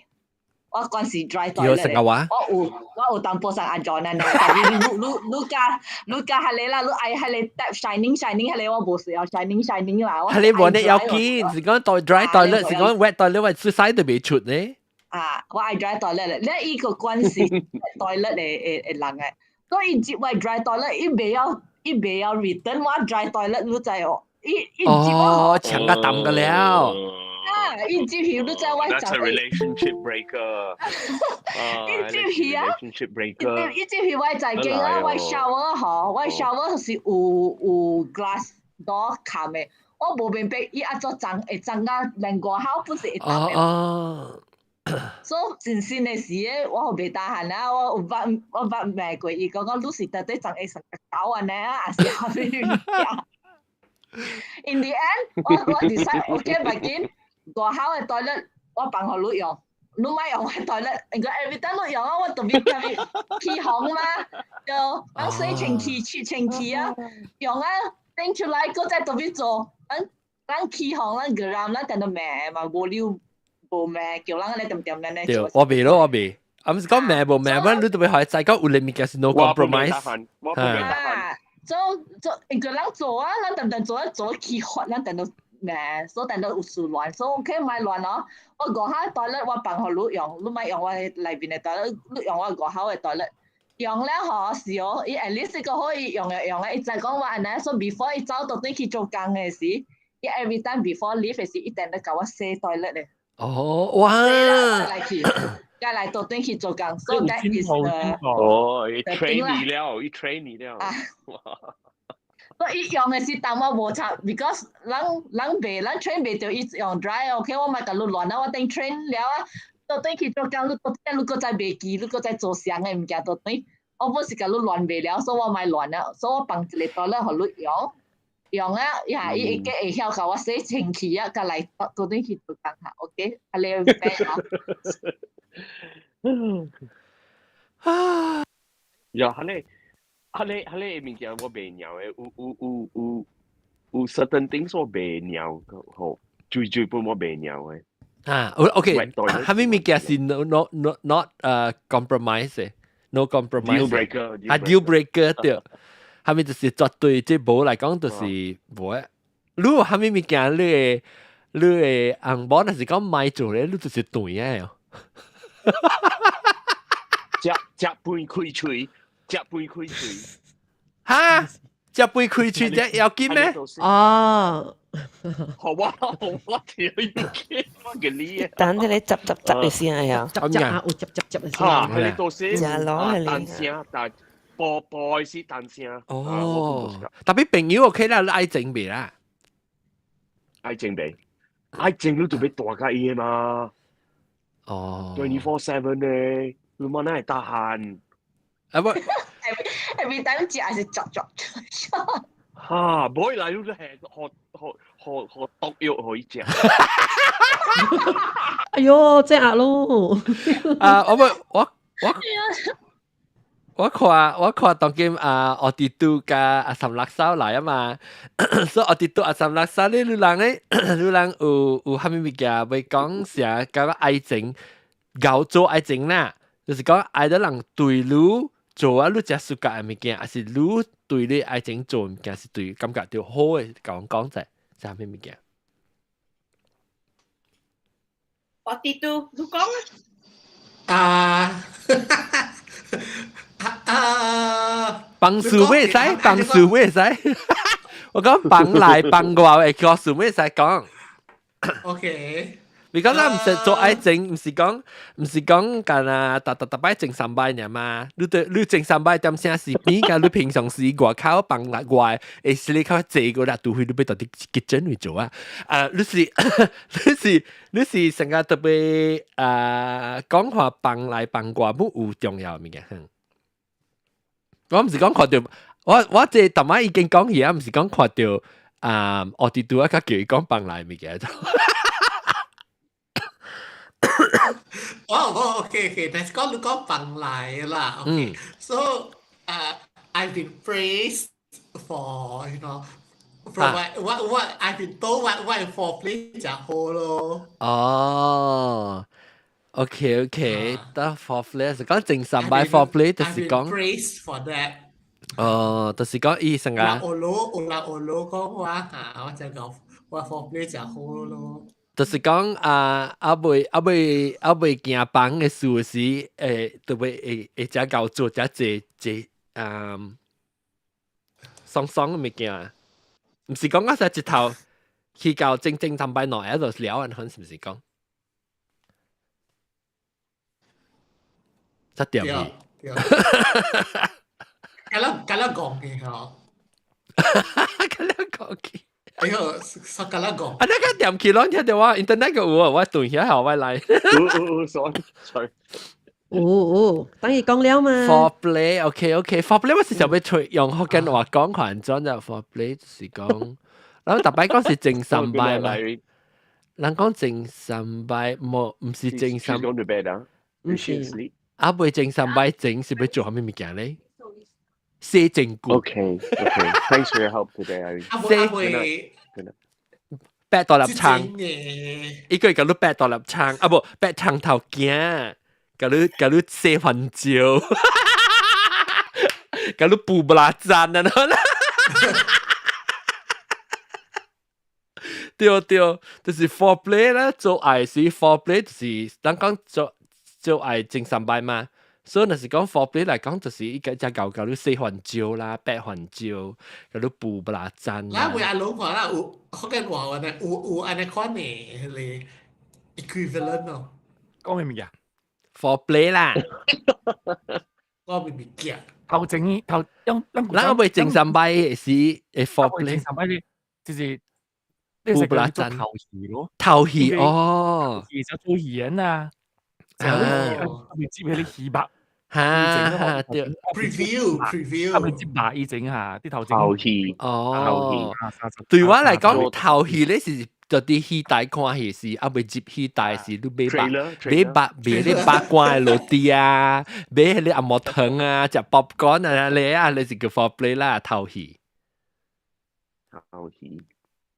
我慣是 dry toilet 的。我有我有淡薄上安怎呢？但是你你你加你加彼個啦，你愛彼個 tap shining shining 彼個我無需要 shining shining 啦。彼個無呢要緊，是講 dry toilet，是講 wet toilet，我出屎都袂出呢。啊，我愛 dry toilet 咧，你伊個慣是 toilet 的的的人誒，所以接我 dry toilet，伊袂曉。伊袂曉 return 我 dry toilet 你知哦？伊伊接哦，搶個抌個了。啊！伊接去你知我 That's a relationship breaker。伊接去啊！relationship breaker。伊接去我在間啊，我 shower 吼，我 shower 是有有 glass door 冚的，我無明白伊按怎髒會髒到連外口不是會髒的。哦。所以真新的時咧，我袂 tahan 啊！我有捌我捌罵過伊，講講你是到底髒會成個狗按呢啊，還是啥物物件？In the end，我我 decide OK，袂緊，外口的 toilet 我放予你用，你莫用我 toilet，因為 every time 你用啊，我特別特別起紅嘛，就咱洗清氣、拭清氣啊，用啊，拎出來，閣再特別做，咱咱起紅，咱個人咱等到罵嘛，無溜。無罵，叫人按呢恬恬按呢。對，我袂咯，我袂。啊，毋是講罵無罵，我你都欲予伊知講有咧物件是 no compromise。我不袂啊，做做，因為人做啊，咱等等做啊做起發，咱等到罵，所以等到有事亂，所以 OK 莫亂哦。我外口 toilet 我放予你用，你莫用我內面的 toilet，你用我外口的 toilet。用了吼是哦，伊 at least 個可以用用用，伊知講我按呢，所以 before 伊走到轉去做工的時，伊 every time before leave 的時，一定都共我洗 toilet 的。哦，哇！來去，再來倒轉去做工，所以 that is the 哦，伊 train 你了，伊 train 你了。所以伊用的是當我無插，because 人人袂，人 train 袂著伊用 dry，OK，我莫共你亂啊，我等 train 了啊。倒轉去做工，你倒轉你閣再袂記，你閣再做啥个物件倒轉，我本是共你亂袂了，所以我莫亂了，所以我放一个 toilet 予你用，用啊，呀，伊會會曉共我洗清氣啊，佮來倒轉去做工下，OK，按呢 fair 吼。呀，按呢，按呢，按呢物件我袂枵的，有有有有有 certain things 我袂枵，吼，最最本我袂枵的。啊，OK，啥物物件是 no no no not compromise no compromise deal breaker 啊 deal breaker 對，啥物就是絕對這無來講就是無的。如果啥物物件你會你會紅毛，若是講莫做咧，你就是斷的哦。食食飯開喙，食飯開喙。哈？食飯開喙這要緊咩？哦。好我我條要緊，我給你啊。等你執執執嘅聲啊！執執啊，有執執執嘅聲。嚇，係你到時食單聲，但播播是單聲。哦，特別朋友 OK 啦，你愛情袂啦？愛情袂？愛情你就欲大佮伊嘛？哦，24/7 咧，你嘛哪會得閒？啊不，every time 食是嚼嚼。哈，無來你都係學學學學毒藥予伊食。哎喲，這壓咯！啊，我我我我看我看當今啊，我哋都佮阿三六嫂來啊嘛，所以我哋都阿三六嫂咧，你人咧，你人有有啥物物件欲講啥？感覺愛情，𠢕做愛情啦，就是講愛的人對你做啊，你誠喜歡的物件，還是你對你愛情做物件是對感覺著好的，講講者，啥物物件？我啲都你講啊！啊啊！放數會使，放數會使。我講放內放外會叫數會使講。 OK。你講咱毋是做愛情，毋是講毋是講干焦逐逐逐擺前三擺爾嘛？你對你前三擺點聲是比佮你平常時外口放內外，會使你較濟個啦，除非你欲佇 kitchen 位做啊。啊，你是你是你是成個特別啊講話放內放外無有重要的物件。我毋是講看著我我這逐擺已經講起啊，毋是講看著啊，我佇拄仔較叫伊講放內物件。哦哦，OK OK，但是講你講放內啦，OK，so I've been praised for from what I've been told what foreplay 誠好咯。哦，OK OK，得 foreplay 是講前三擺 foreplay 就是講 praised for that。哦，就是講伊成個。人學佬有人學佬講我嚇，我就講我 foreplay 誠好咯。就是講啊，猶未猶未猶未行房的事時，會特別會會誠𠢕做誠濟濟啊，爽爽的物件，毋是講我實一頭去到正正三擺兩下就了按款，是毋是講？才對去。對。敢若敢若講嘅吼。敢若講嘅。哎喲，煞敢若講。啊，那個點起攏聽著我 internet 個有啊，我斷遐後我來。有有，sorry sorry。有有，等伊講了嘛。 Foreplay OK OK，foreplay 我是想欲揣用福建話講看怎就 foreplay 就是講，然後逐擺講是前三擺嘛，人講前三擺無，毋是前三。毋是。啊，未前三擺前是欲做啥物物件咧？洗身軀。 OK OK，thanks for your help today。洗。白大粒窗，伊個會共你白大粒窗，啊無白窗頭鏡，共你共你洗番椒，共你補布拉讚啊！對對，就是 foreplay 啦，做愛是 foreplay，就是咱講做做愛前三擺嘛。所以若是講 foreplay 來講，就是伊個只搞搞你洗番椒啦，白番椒，共你補布拉讚啦。會阿攏看啦，有福建話話呢，有有按呢款的彼个 equivalent 咯。講咩物件？foreplay 啦。講咩物件？頭前頭用咱咱未前三擺是會 foreplay。前三擺就是補布拉讚。頭戲咯。頭戲哦。就做戲人啊。啊。未接彼个戲肉。哈，對，preview preview，他們接白伊整下啲頭頭戲哦，對我來講，頭戲咧是就佇戲台看戲時，猶未入戲台時，你買肉買肉買咧八卦的落地啊，買彼个紅毛糖啊，食 popcorn 啊，咧啊，你是叫 foreplay 啦，頭戲，頭戲，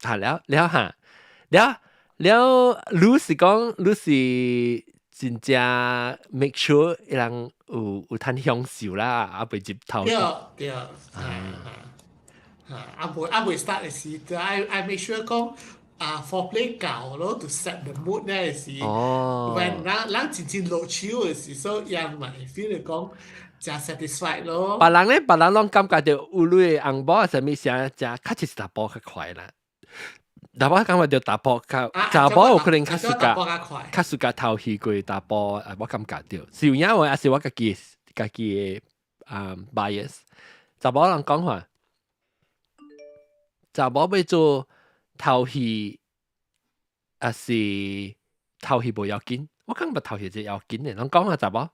啊了了哈，了了，你是講你是真正 make sure 伊人有有通享受啦，猶未入頭。對對，啊啊，猶未猶未 start 的時，I make sure 講啊 foreplay 夠咯，to set the mood 咧是。哦。 when 人人真正落手的時，所以人嘛會 feel 講誠 satisfied 咯。別人咧，別人攏感覺著有你的翁某啥物啥，誠較實是查埔較快啦。查某感覺著查埔較查某有可能較 suka 較 suka 頭戲過查埔，啊，我感覺著是有影無，抑是我家己家己的啊 bias。查某人講話，查某欲做頭戲，抑是頭戲無要緊？我感覺頭戲是要緊的，攏講下查某。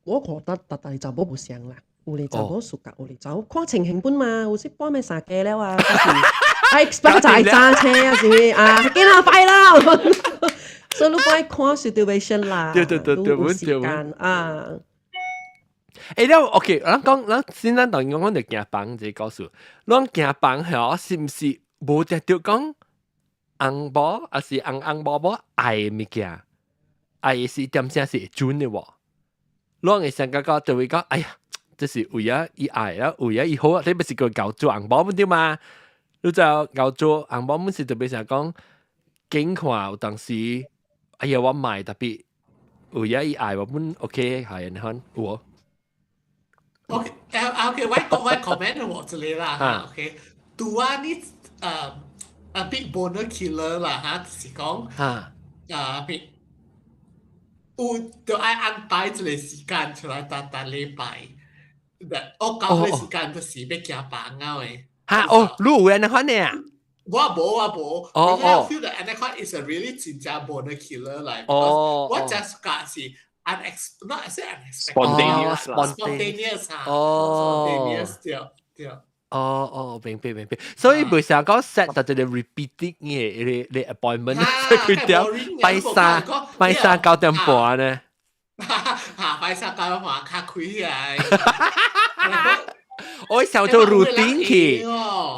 我覺得逐逐查某無相啦。有哩查某 suka，有哩查某看情形本嘛，有時半暝三更了啊，還是 expect 就愛揸車啊，是咪啊？緊啦，快啦！所以你愛看 situation 啦，對對對對，有時間啊。欸，了 OK，咱講，咱先咱當講，阮就行房這個故事，咱行房吼，是毋是無定著講翁某，抑是翁翁某某愛的物件，愛的是點聲是會準的無？咱會想感覺就會講，哎呀，這是為啊伊愛啊，為啊伊好啊，你不是叫𠢕做翁某對嗎？你就𠢕做翁某，是特別想講，緊看有當時，哎呀，我買特別為啊伊愛我本 OK 係你看有無？ OK，誒 OK，我講我 comment 我這裡啦嚇，OK，拄啊你a big boner killer 啦嚇，就是講啊，有就愛安排一個時間出來，逐逐禮拜。我到彼時間就是欲行房啊的。哈哦，你有按呢款的啊？我無我無，哦哦。I feel that 按呢款 is a really 真正 boner killer 來。哦。我 just 講是 not say unexpected。 Spontaneous spontaneous 啊。哦。 spontaneous 對對。哦哦，明白明白。所以袂成講 set 就一個 repeating 的彼個 appointment，佢點拜三拜三9點半呢？哈，拜三九點半較開起來。我想做 routine 去，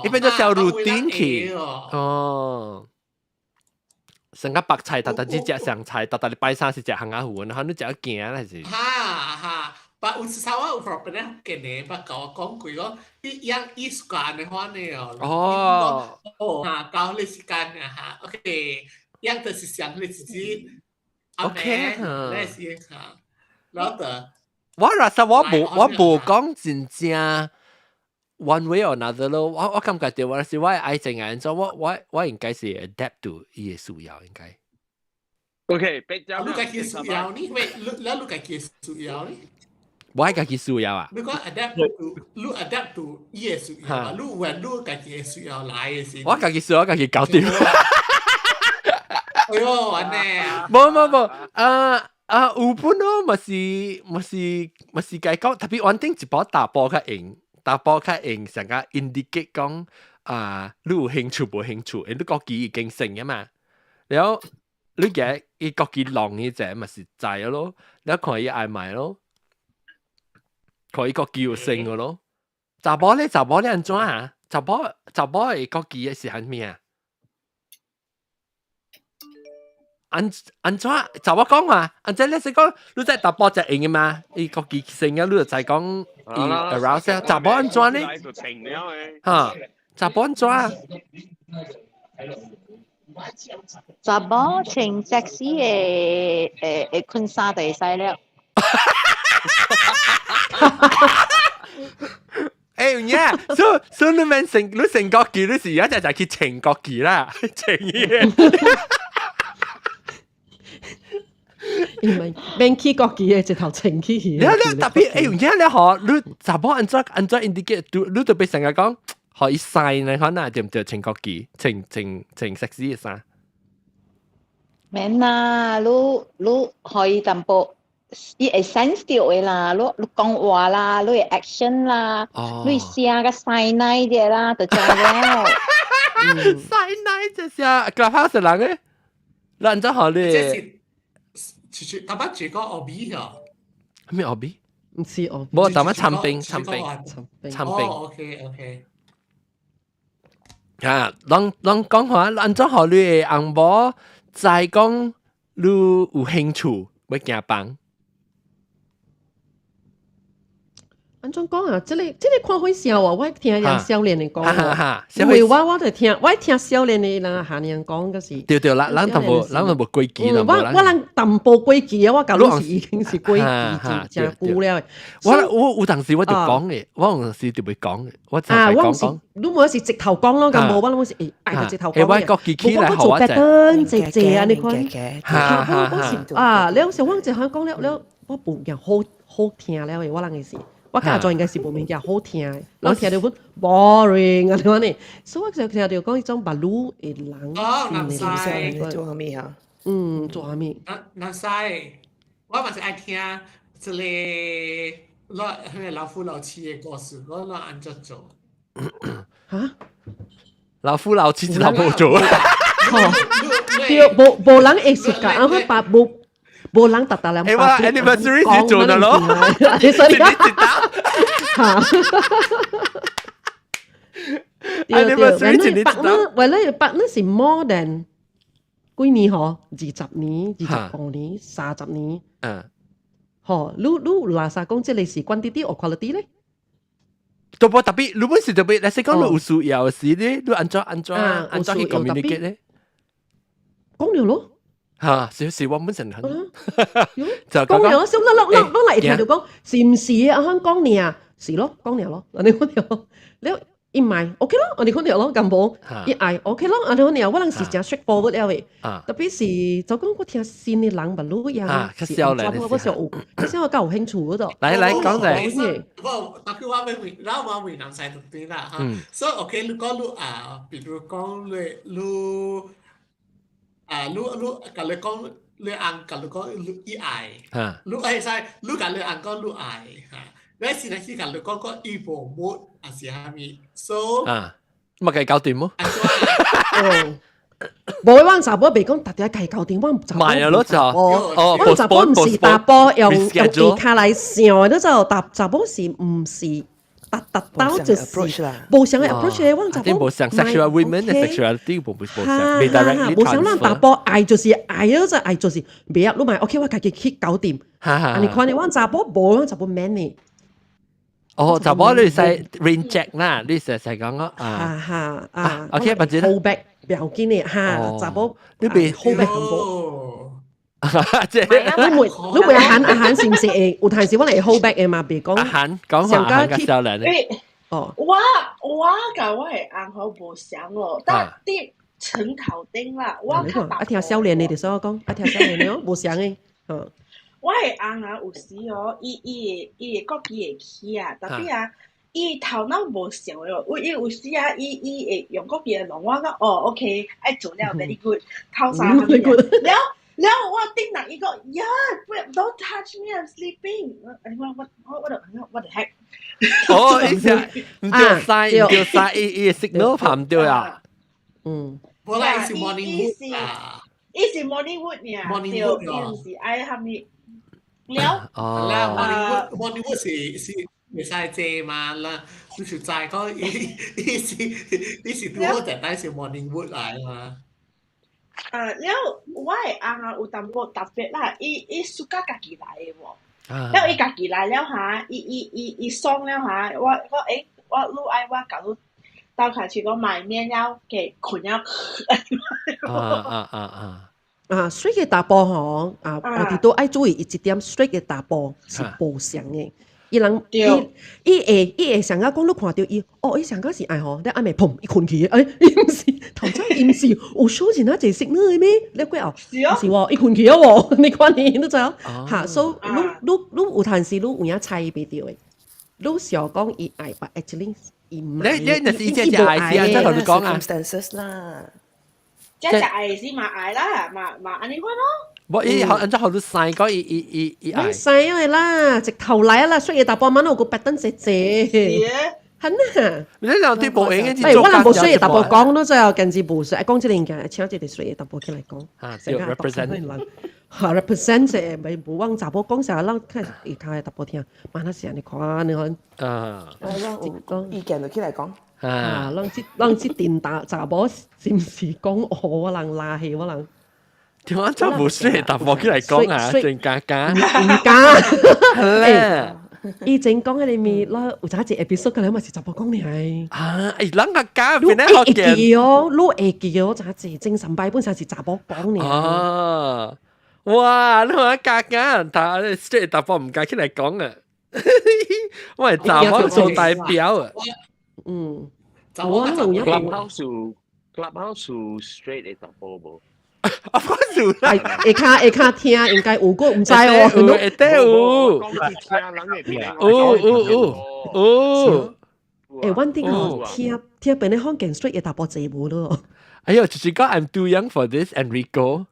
伊變做小 routine 去。哦。成個白菜，逐逐只食上菜，逐逐禮拜三是食烘仔糊，然後你食驚還是？哈哈，但有時候我有 problem 咧，近年捌共我講過講，你養伊時間的話呢哦。哦。哦，哈，到彼時間啊哈，OK，養就是上彼日子。 OK 那是哈，然後就。我其實我無我無講真正 one way or another 咯，我我感覺到我是我愛情按怎，我我我應該是 adapt to 伊的需要應該。 OK，別講。你家己需要呢？喂，你你家己需要呢？我家己需要啊。你講 adapt to，你 adapt to 伊的需要啊？你 when 你家己的需要來的時。我家己需要，我家己搞掂。哎喲，按呢。無無無，啊啊有本咯，嘛是嘛是嘛是該講，特別穩定一部查埔較用，查埔較用，成個 indicate 講啊，你有興趣無興趣？因你國旗已經成啊嘛，然後你嘅伊國旗弄伊隻嘛是知咯，你看伊愛買咯，看伊國旗有成個咯。查某咧，查某咧按怎啊？查某查某的國旗是蝦米啊？按按怎就我講嘛？按怎你是講你在查埔就用嘅嘛？伊國旗性啊，你就知講伊 arouse 啊，查埔按怎呢？嚇，查埔按怎？查某穿 sexy 的誒誒裙衫就會使了。欸有影，所所以你免成你成國旗，你是而家就去穿國旗啦，穿伊。因為免去國旗的直頭穿起去。你你特別欸有影咧嗬，你查某按怎按怎 indicate，你特別成日講，予伊 sign 你看呐，對毋對？穿國旗，穿穿穿 sexy 的衫。免啦，你你予伊淡薄，伊會 sense 著的啦，你你講話啦，你的 action 啦，你聲甲 sign 奶者啦，就知了。 sign 奶這是 Clubhouse 人咧，咱怎予你？這是，是頭擺住個奧比嗬。咩奧比？毋是奧，無，頭擺參兵，參兵，參兵。哦，OK OK。啊，攏攏講話，按怎予你的翁某知講你有興趣欲行房？按怎講啊？這个這个看歲數啊，我聽人少年的講，因為我我就聽，我聽少年的人下年講，就是對對啦，咱淡薄，咱淡薄過期啦。我我人淡薄過期啊，我舊時已經是過期真久了。我我有當時我就講的，我有當時就袂講的，我就係講講。你無是直頭講咯，咁無我攏是會愛就直頭講。我國旗起來，我做別等濟濟啊，你看。啊，了時我就響講了了，我無件好好聽了的，我人的是。我較做應該是無物件好聽的，我聽著阮 boring 啊，你講呢？所以我就聽著講彼種目女的人，哦，南西做啥物哈？嗯，做啥物？南南西，我嘛是愛聽這个老彼个老夫老妻的故事，我攏按怎做？哈？老夫老妻這頭無做。對，無無人會識㗎，啊，我爸無。無人逐逐人。欸，我 anniversary 是做的咯，你所以嚇。對對，為了白呢，為了白呢是 more than 幾年嗬，20年、25年、30年。嗯。嗬，你你垃圾講這个是 quantity or quality 咧？都無特別，你本是特別，你是講你有需要時咧，你按怎按怎按怎去 communicate 咧？講了咯。嚇，是是我本身很，就講了，小咱咱咱來聽就講，是毋是啊？肯講爾，是咯，講爾咯，按呢款了，了伊毋愛 OK 咯，按呢款了咯，敢無？伊愛 OK 咯，按呢款爾，我人是誠 straightforward 了的，特別是就講我聽新的人嘛，女樣，較少年的，我是有，較少我較有興趣嗰度。來來講者，我特別我欲問，然後我問人使就對啦嚇，所以 OK，你講你啊，比如講你你。啊，你你共你講，你翁共你講，你伊愛，你會使，你共你翁講你愛，嚇，你是若去共你講講伊無 mood 抑是啥物，so 啊，嘛共伊搞掂麼？無我查某袂講，逐日共伊搞掂，我查某唔係啊，咯就哦，我查某毋是查埔用用下跤來想的，你就查查某是毋是？達達到就是無相的 approach 的，我查某無相 sexual women 的 sexuality 無無相，未 directly 無相咱查埔愛就是愛，就愛就是袂啊，你嘛 OK，我家己去搞掂。按呢款的，我查埔無，我查埔免的。哦，查某你使 reject 啦，你實實講啊，哈哈啊，OK，或者 hold back 不要緊的哈，查某你別 hold back 淡薄。即係你袂你袂阿韓阿韓是毋是會有陣時我會 hold back 的嘛？別講阿韓講話阿韓較少年咧。哦，我我佮我的翁好無相咯，但佇床頭頂啦，我較啊聽少年的就我講，啊聽少年的哦，無相的，嗯。我的翁啊，有時哦，伊伊會伊會國旗會起啊，特別啊，伊頭腦無想的哦，有伊有時啊，伊伊會用國旗來弄我講哦，OK，愛做了 very good，頭三了。了我頂人伊講呀，don't touch me, I'm sleeping。我我我我就 what the heck？哦，意思毋對晒，毋對晒，伊伊 signal 拍毋對啊。嗯，無啦，伊是 morning wood 啊，伊是 morning wood 爾，對，伊毋是愛啥物。了，哦，啦，morning wood，morning wood 是是袂使坐嘛啦，你就知講伊伊是伊是拄好一擺是 morning wood 來嘛。啊，了我的翁啊有淡薄特別啦，伊伊 suka 家己來的喎。了伊家己來了哈，伊伊伊伊爽了哈，我我欸，我你愛我共你鬥開始講買麵了，給睏了。啊啊啊啊！啊，straight 嘅查埔吼，啊，我哋都愛注意一點，straight 嘅查埔是無相嘅。伊人伊伊會伊會上個講，你看著伊，哦，伊上個是愛吼，你暗暝砰，伊睏去，欸，伊毋是頭先伊毋是有小人仔濟識你的咩？你過後，是喎，伊睏去啊喎，你看你，你知影？哈，所以你你你有陣時你有影猜袂著的，你想講伊愛，but actually 伊毋愛。你你若是伊這隻愛是按怎同你講啊？circumstances 啦。這隻愛是嘛愛啦，嘛嘛按呢款咯。無伊好按怎予你生講伊伊伊伊愛。生的啦，直頭來啦，所以查埔滿有個白燈濟濟。很啊。你兩對無閒嘅，欸，我若無衰查埔講，你最後近至無衰，講這個物件，請一個衰查埔起來講。啊，對，represent。哈，represent 者咪無往查埔講啥，咱看會較查埔聽，嘛那是按呢款，你看。啊。我意見就起來講。啊，咱這咱這陣查查某是毋是講哦？我人拉氣我人。點解真無衰查埔起來講啊？真假假。唔敢。咧。以前講彼個物，我有早一 episode 個咧嘛是查埔講爾。啊，欸，人較假，你會記哦，你會記哦，早一精神擺本身是查埔講爾。哦，哇，你話假假，但 straight 查埔毋敢起來講啊。我係查某做代表啊。嗯。我 Clubhouse Clubhouse straight 的查埔無？啊，有啦，下跤下跤聽應該有個毋知哦。有，會得有。有有有有。欸，阮頂個聽聽別人講見 straight 的查埔濟無咯。哎呦，就是講 I'm too young for this, Enrico。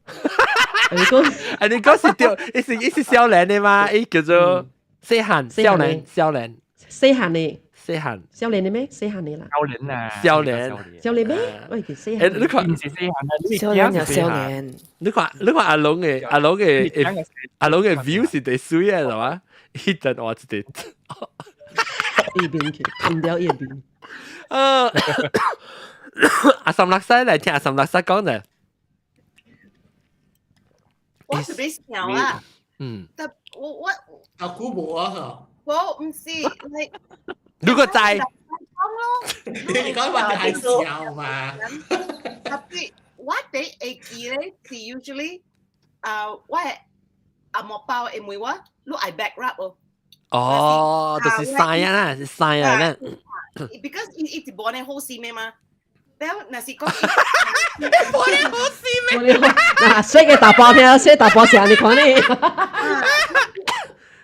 Enrico， Enrico 是對，伊是伊是少年的嘛？伊叫做細漢少年少年。細漢的。細漢。少年的咩？細漢的啦。少年啊。少年。少年咩？喂，叫細漢。你看，毋是細漢啊，少年又少年。你看，你看阿龍的阿龍的阿龍的 view 是第水的，係嘛？一陣話一個。一邊去，冚掉一邊。阿三六西來聽阿三六西講者。我特別想啦。嗯。但我我。阿姑無啊，我毋是，你。如果在。講咯。你講話係笑嘛？特別我第會記咧是 usually 啊，我阿莫包會問我，你愛 back rub 無？哦，就是曬啊，是曬啊，咧。 Because 伊伊是無呢好心的嘛。了，若是講，無呢好心的。嗱，衰嘅查埔聽，衰查埔是按呢款呢。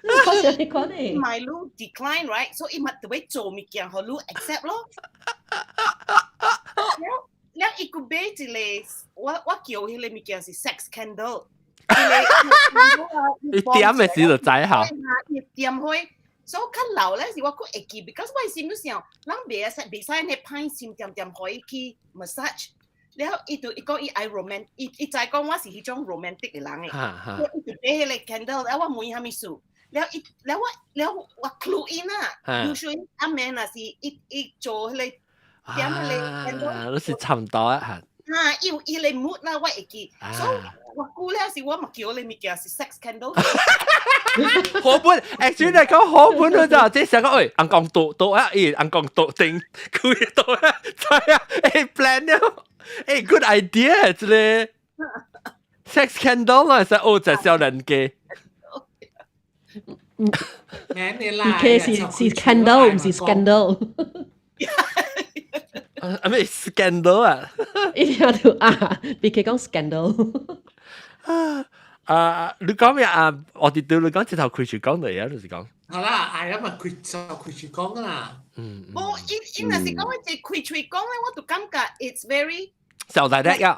我是按呢款呢。買你 decline right，所以伊嘛特別做物件，予你 accept 咯。了了，伊閣買一個，我我叫彼個物件是 sex candle。伊點的時就知吼。伊點火，所以較老咧是我閣會記，because 我心裡想，人袂使袂使呢歹心點點予伊去 massage。了伊就伊講伊愛 romantic，伊伊知講我是彼種 romantic 的人的，伊就買彼個 candle，了我問伊啥物事，了伊了我了我 clue in 啊，usually 暗暝若是伊伊做彼個點彼個 candle，你是差唔多啊嚇。啊，伊有伊個 mood 啦，我會記，所以我估了是我嘛叫彼個物件是 sex candle。好本，actually 嚟講好本佢就即係想講，喂，翁公倒倒啊，咦，翁公倒定佢倒啊，知啊，欸 plan 了，欸 good idea 這個 sex candle 啊，是哦，就少年家。 B K 是是 candle 毋是 scandal。啊咩 scandal 啊？一聽到啊，B K 講 scandal。啊，你講咩啊？我哋對你講直頭開始講嚟啊，就是講。好啦，哎呀嘛，開就開始講啦。嗯。無，伊伊若是講我一開喙講咧，我就感覺 it's very 受大力啊。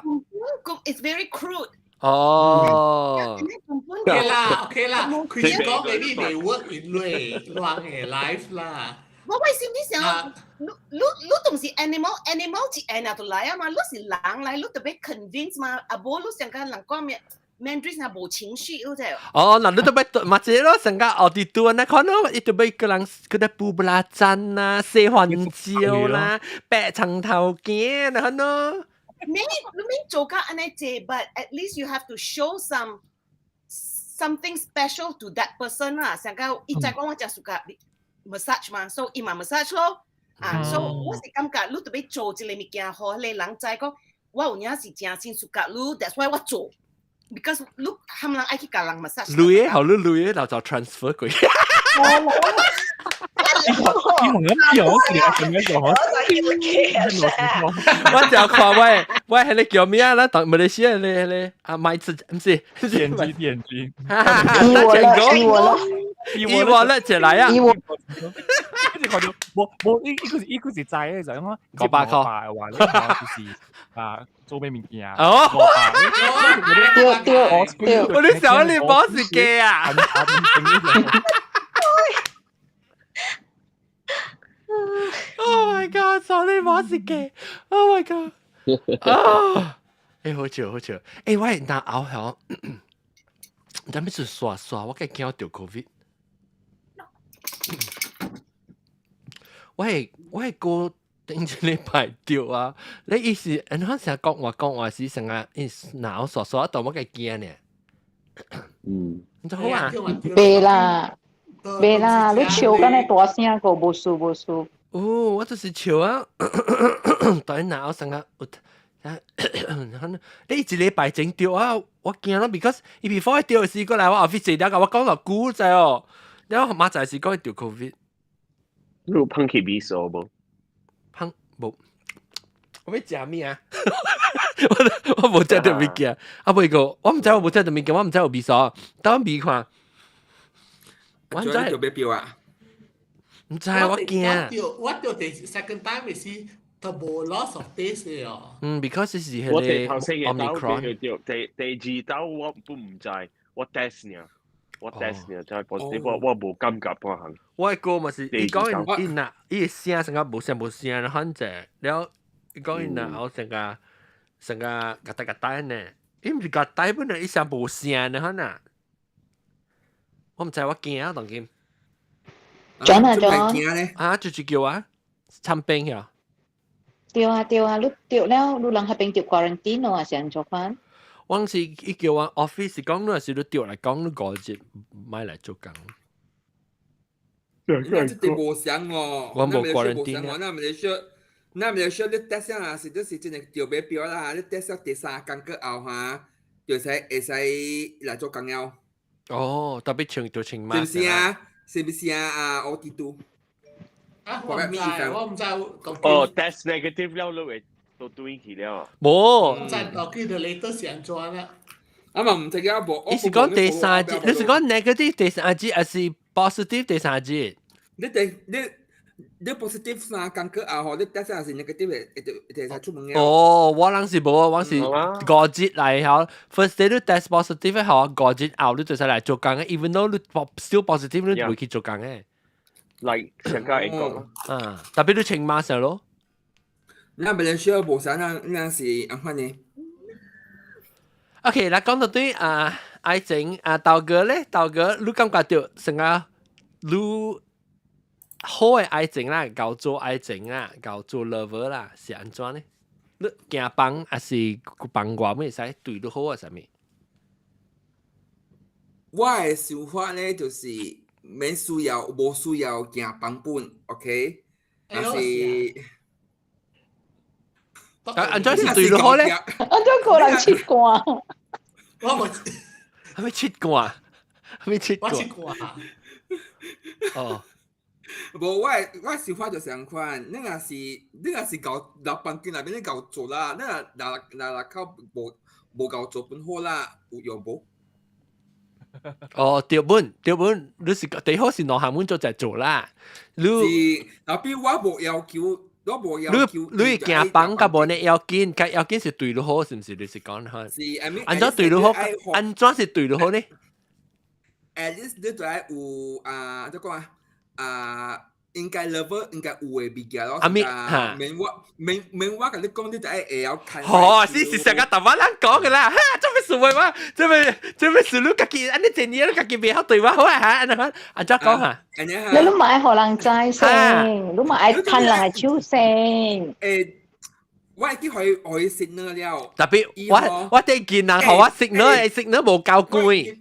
It's very crude。哦。 OK 啦，OK 啦，開始講 maybe 未 work in 類亂嘅 life 啦。我為什麼想，你你你都是 animal，animal 一按就來啊嘛，你是人來，你特別 convince 嘛，啊無你上個人講咩？Mandarin 係無情緒，你知？哦，嗱，你都欲嘛這咯，成個奧迪多那可能伊都欲個人佢哋布布拉氈啦、洗番椒啦、白床頭鏡，那可能。你你免做甲按呢濟，but at least you have to show something special to that person 啦。上個伊知講我誠 suka massage 嘛，所以伊嘛 massage 咯。啊，所以我是感覺你特別做一個物件，予彼個人知講，我有影是誠心 suka 你，that's why 我做。because 你含人愛去共人 massage。鐳的，好你鐳的，就 transfer 過。你同咁叫我哋咁樣做，我就看我係你叫咩啊？啦，當馬來西亞你你啊買次唔是點擊點擊，大成功，伊我咧一來啊，跟住看到無無伊伊個是伊個是知嘅，就講 500塊嘅話，你就是啊做咩物件？哦，對對對，我你想你冇是假啊？Oh my god！sorry，冇是假。Oh my god！啊，欸，好笑好笑。欸，我若後響，咱欲做刷刷，我計驚著 COVID。我的哥頂一禮拜著啊！你意思，按怎成日講話講話是成日伊腦刷刷，當我計驚呢。你做好啊？袂啦，袂啦，你笑敢若大聲個，無事無事。哦，我就是笑啊！當然腦成日有，你一禮拜前著啊，我驚咯，because 伊 before 著時過來，我 office 了，共我講落久知哦，了後明仔是講伊著 COVID。你有噴起味素無？噴無，我欲食咩啊？我無食著物件，啊袂過，我毋知我無食著物件，我毋知有味素，等我味看。我毋知著欲標啊？毋知我驚。我著第 second time 是都無 loss of taste 哦。嗯，because 是彼個我第頭先個 Omicron。第二刀我不毋知，我 test 爾，我 test 爾，就係 positive，我無感覺半項。我的哥嘛是，伊講伊若伊聲成個無聲無聲，反正了，伊講伊若後成個成個嘎哒嘎哒呢，伊毋是嘎哒本來伊聲無聲呢，可能。我毋知我驚啊，當今。轉啊轉。啊，就是叫啊，參病呀。對啊對啊，你著了，你人彼邊著 quarantine 咯，還是按怎款？我是伊叫我 office 講，你若是你著來講，你5日莫來做工。你這個無相哦，我無 quarantine 我那馬來西亞，那馬來西亞你 test 啊，是就是真係著欲標啦，你 test 第三工過後哈，就會使來做工了。哦，特別穿就穿是毋是啊？是毋是啊？啊，我記住。啊，我毋知，我毋知。哦，test negative 了，你會都對去了。無。毋知到底 the latest 是按怎啦？啊嘛，毋知啊，無。伊是講第三日，你是講 negative 第三日，還是 positive 第三日？你第你你 positive 3工過後吼，你 test 是 negative 會會使出門了。哦，我人是無，我是五日來吼，first day 你 test positive 吼，五日後你就使來做工嘅，even though 你 still positive 你會去做工嘅。嚟上家會講。啊，特別你穿 mask 咯。那馬來西亞無啥，那那是按款呢？ OK，來講到對啊，愛情啊，豆哥咧，豆哥，你感覺著成個你好的愛情啦，𠢕做愛情啦，𠢕做 lover 啦，是按怎呢？你行房還是房外會使對你好啊？啥物？我的想法咧，就是免需要，無需要行房本，OK？但是。啊，按怎是對你好咧？按怎個人切歌？我無，係咪切歌？係咪切歌？我切歌。哦，無，我的想法就是按款，你若是𠢕老房間內面你𠢕做啦，你若若若口無𠢕做本好啦，有用無？哦，對本對本，你是第好是兩項本做就做啦。你是，後邊我無要求。我無要求。你行房較無呢要緊，較要緊是對你好，是毋是？你是講哈？是，按怎對你好？按怎是對你好呢？ At least 你就愛有啊，怎講啊？啊，應該 level 應該有的物件咯。啊咪嚇？免我共你講，你就愛會曉看。哦，是上個台灣人講的啦，哈，做咩事話？做咩事？你家己按呢一年你家己袂曉對我好啊？嚇，按怎按怎講嚇？你都嘛愛予人知先，你嘛愛牽人的手先。欸，我會記予伊 signal 了。特別我哋見人予我 signal，signal 無夠貴。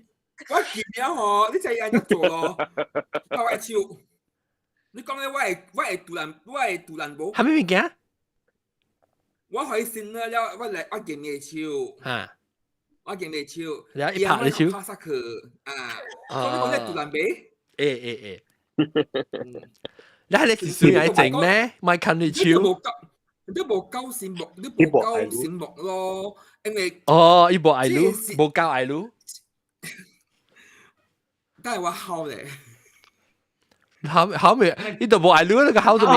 我見了吼，你知按怎做咯？拍我手。你講咧，我會突然我會突然無。啥物物件？我予伊 signal 了，我來我見伊手。嚇！我見伊手。然後伊拍你手。拍殺去啊！所以你講你突然袂？會會會。你係你是算愛情咩？咪近你手。你都無夠醒目，你無夠醒目咯，因為哦，伊無愛你，無夠愛你。但係我好咧，好好未？你都無愛你，你個好都未。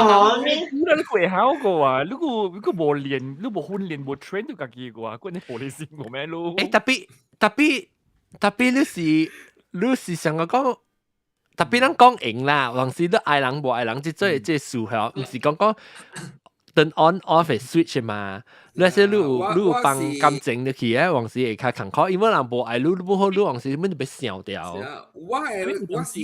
你會考過啊？如果如果無練，你無訓練無 train 到家己嘅話，關你玻璃心個咩咯？欸，特別特別特別你是想講，特別咱講贏啦，還是你愛人無愛人，這事吼，毋是講講 turn on off switch 嘛？你說你有放感情入去咧，還是會較艱苦，因為人無愛你，你不好，你還是乜就欲想掉。我係我是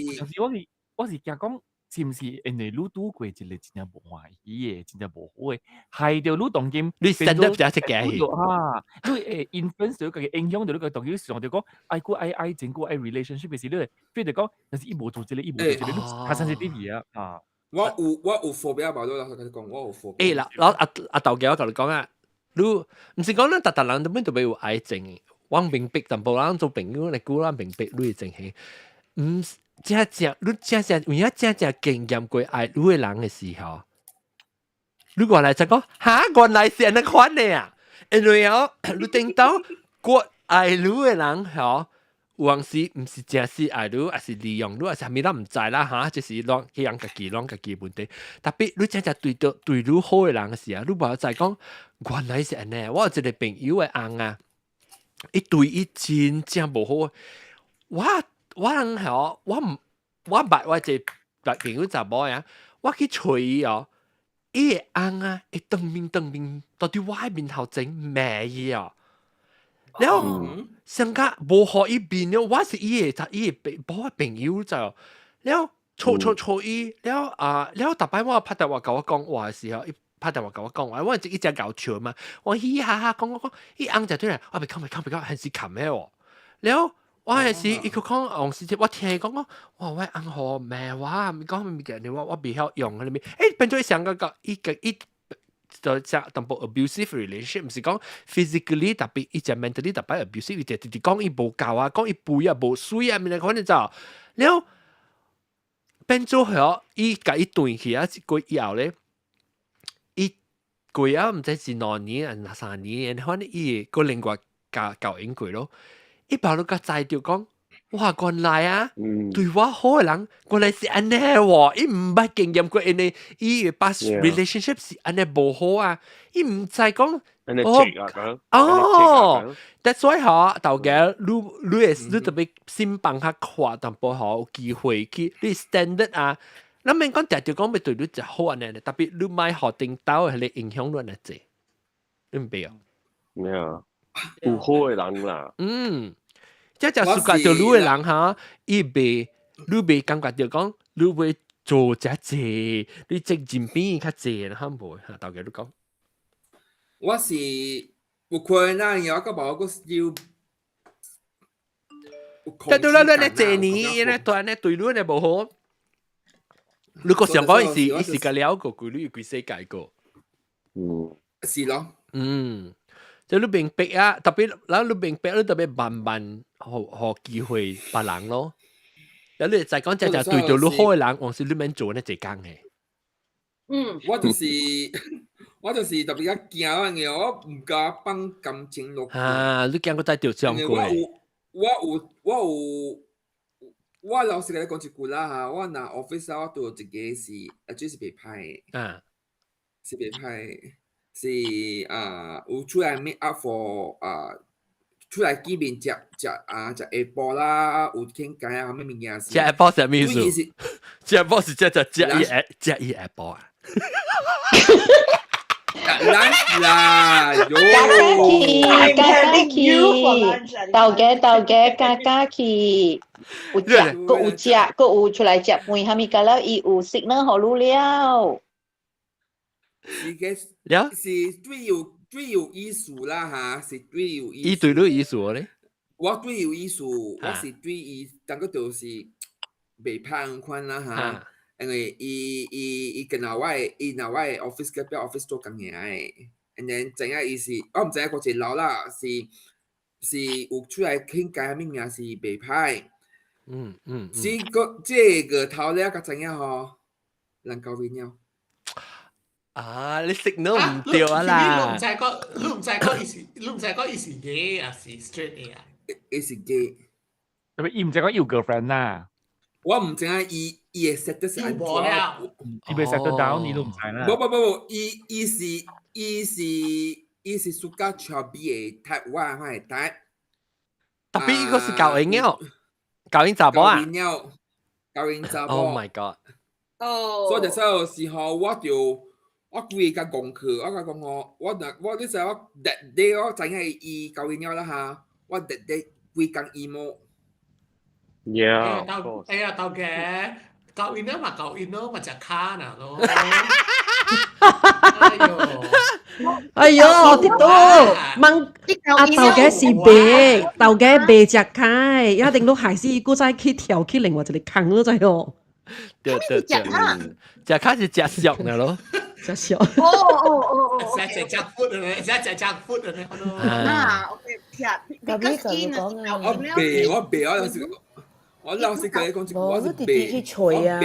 我是驚講，是毋是因為你拄過一個真正無歡喜的，真正無好的，害著你當今你 stand up 就一個啊，你會 influence 到家己影響到你個當今想著講，愛顧愛愛情顧愛 relationship 的時，你會 feel 著講，但是伊無做這個，伊無做這個，你較 sensitive 啊，啊。我有 phobia 吧，我老實共你講，我有 phobia。欸，老老阿阿豆家我共你講啊，你毋是講咱逐逐人都免特別有愛情，我明白淡薄人做朋友，你估咱明白你的情形，毋正正你正正有影正正經驗過愛你的人的時候，你原來才講，哈，原來是按呢款的啊，因為哦，你頂到過愛你的人吼。有陣時毋是正是愛你，抑是利用你，抑是啥物咱毋知啦哈，這是攏去人家己攏家己問題。特別你真正對著對你好的人時啊，你無知講原來是按呢。我有一個朋友的翁啊，伊對伊真正無好。我人吼，我毋我捌我一個朋友查某啊，我去揣伊哦，伊的翁啊，會當面當面，到佇我的面頭前罵伊哦。然後上家無予伊面了，我是伊的，伊的朋我朋友就，了吵吵吵伊，了啊，了逐擺我拍電話共我講話的時候，伊拍電話共我講話，我一直𠢕笑嘛，我嘻嘻哈哈講講講，伊翁就對來，我袂講袂講袂講，還是冚的哦。了我彼時伊閣講，往時我聽伊講講，哇，我翁吼罵我，講啥物件，我袂曉用啥物，欸，變做上個個伊個伊。就只淡薄 abusive relationship，毋是講 physically 特別，伊只 mentally 特別 abusive，伊直直講伊無夠啊，講伊肥啊，無媠啊，物件反正就了變做吼，伊共伊斷去啊，一過以後咧，伊過啊，毋知是2年還是3年，反正伊會閣另外交交應過咯。伊把你較知著講，哇，原來啊，對我好的人，原來是按呢喎，伊毋捌經驗過，因為伊的 past relationship 是按呢無好啊，伊毋知講，哦，哦，that's why 吼，豆家你會你特別心放較闊淡薄吼，有機會去你 standard 啊，咱免講定定講欲對你誠好按呢，特別你莫予頂兜彼個影響你按呢濟，你毋白哦？咩啊？有好的人啦。嗯。這就暑假著你的人哈，伊袂，你袂感覺著講，你會做遮濟，你責任比伊較濟，哈無？哈，大家你講。我是有可能啊，我個無我要。但對啦，你這年，你對你對你無好。你個想講伊是個了個規律規世界個。嗯，是咯。嗯。即你明白啊，特別咱你明白，你特別慢慢予機會別人咯。然後你再講只只對著你好的人，還是你免做呢一工的。嗯，我就是特別較驚嘅，我毋敢放感情落去。啊，你驚閣再著傷過？我有，我有，我有，我老實共你講一句啦嚇，我若 office 我拄著一個是，啊，這是袂歹的。是袂歹。是啊，有出來 meet up for 啊，出來見面食食啊食下晡啦，有傾偈啊，啥物物件是。食下晡啥物意思？食下晡是食食食伊下食伊下晡啊。 lunch 啦，喲。加加去，豆家豆家加加去，有食，閣有食，閣有出來食飯，啥物個了，伊有 signal 予你了。是嘅，了是對有意思啦嚇，是對有意伊對你意思咧？我對有意思，我是對伊，感覺就是袂歹款啦嚇。因為伊跟我的，伊若我的 office 隔壁 office 做工爾的，and then 知影伊是，我毋知影偌濟老啦，是有出來傾偈物件是袂歹。這個這個頭了才知影吼，人交面了。啊！你食都唔對啊啦！你毋知講，你毋知講伊是，你毋知講伊是 gay 還是 straight 的啊？伊是 gay。特別伊毋知講有 girlfriend 啦。我毋知影伊的 status 是按怎。伊未 settle down，你都毋知啦。無無無無，伊是 suka chubby 的 type，我係 type。 Tapi 伊個是交應了，交應查某啊？交應查某。 Oh my god！哦。所以就時時候我就我規個講去，我甲講吼，我若我你知我 that day 我知影伊交應了啦哈，我 that day 規工 emo。 Yeah，哎呀，頭家交應了嘛，交應咯，嘛食卡呐咯。哎喲，哎喲，啲都問啊，頭家是白，頭家袂食開，一定都還是古早去跳去另外一個坑咯，知哦。對對對，食卡是食熟的咯，食熟。哦哦哦哦，食食食 food 的，食食食 food 的。啊，OK，食。特別佢講啊，我白我白我就是我老實講講一句，我是你直直去揣啊，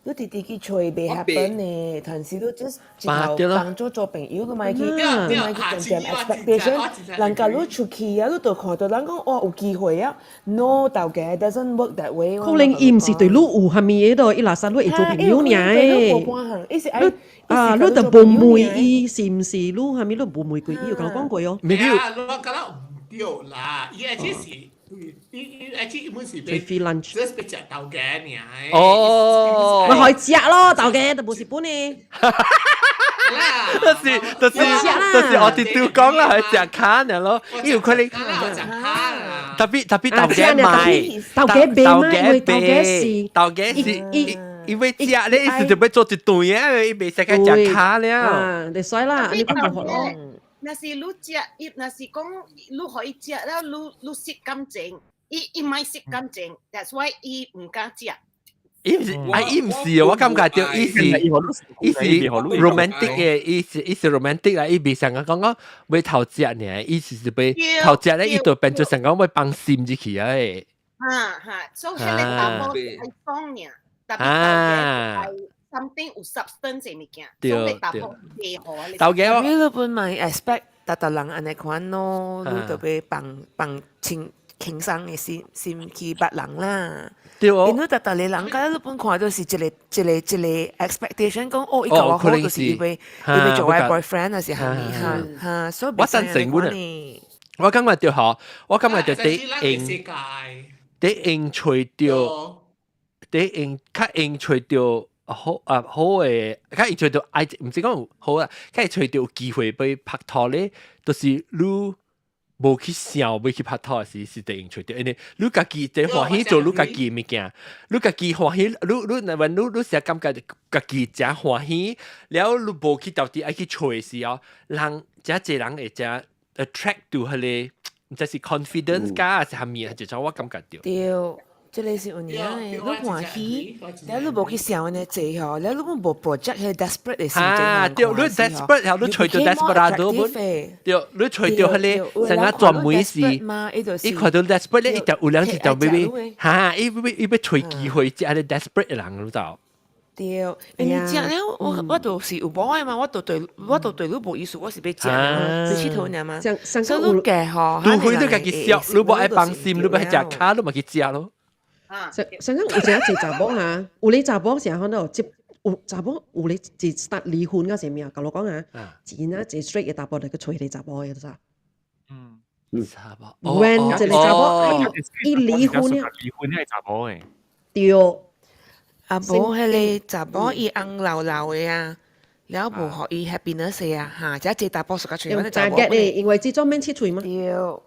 你直直去揣袂 happen 呢，但是你 just 一頭當做做朋友，你莫去，你莫去漸漸 expectation，人家你出去啊，你就看到人講哇有機會啊，no 頭家 doesn't work that way。可能伊毋是對你有蝦米嘢咯，伊若說你會做朋友爾誒。你啊，你就無問伊是毋是你蝦米，你無問過伊，有共我講過哦。沒有，我覺得毋對啦，伊係是。伊伊伊本是被 free lunch，這是被食豆家爾。哦，我可以食咯，豆家都無是本呢。就是我哋都講啦，係食卡爾咯，因為佢哋特別特別豆家買，豆家賣嘛，因為豆家是豆家是伊因為食咧，是就欲做一頓啊，伊袂使個食卡了。啊，你使啦，你講無好咯。若是你食，伊若是講你予伊食了，你失感情，伊莫失感情，that's why 伊毋敢食。伊毋是啊，伊毋是，我感覺著伊是 romantic 嘅，伊是 romantic 啦，伊袂想講講欲頭食爾，伊是欲頭食咧，伊就變做想講欲放心入去啊。哈哈，所以彼個查某愛爽爾，特別頭家 something 有 substance 嘅物件，所以查某袂好。頭家我你本咪 expect 逐逐人按呢款咯，你就欲放放輕輕鬆的心心去別人啦。對哦。因為逐逐個人，敢你本看到是一個一個一個 expectation，講哦，伊共我好就是伊欲做我 boyfriend 還是蝦米哈哈，所以我贊成阮啊。我感覺著吼，我感覺著第用揣著，第用較用揣著好啊好的，較用揣著愛，毋是講好啊，較會揣著有機會欲拍拖咧，就是你無去想欲去拍拖時，是第用揣著，因為你家己佇歡喜做你家己物件，你家己歡喜，你你若你成日感覺家己誠歡喜，了你無去到底愛去揣時哦，人誠濟人會誠 attract 到彼個，毋知是 confidence 加還是蝦米，就種我感覺著。對。這個是有影的，你歡喜，了你無去想按呢濟吼，了你無 project 彼個 desperate 的心情。啊，對，你 desperate 後，你揣著 desperado 本，對，你揣著彼個成個專門是，伊看到 desperate 咧，伊就有兩隻就欲欲，哈，伊欲揣機會，這個 desperate 的人，你知道？對，因為食了我就是有無愛嘛，我就對你無意思，我是欲食，是𨑨迌爾嘛。所以你計吼，除非你家己痟，你無愛放心，你欲食卡，你嘛去食咯。上上個有一個查某哈，有咧查某成可能接有查某有咧一 start 離婚個啥物啊？甲我講啊，錢啊，一 straight 嘅查某來去揣個查某嘅，咋？嗯，查某。 When 一個查某伊離婚了，離婚係查某嘅。對。啊無，彼個查某伊紅老老的啊，了無予伊 happiness 啊，哈，這這查埔屬較揣阮查某。因為這種免切喙嘛。對。哦。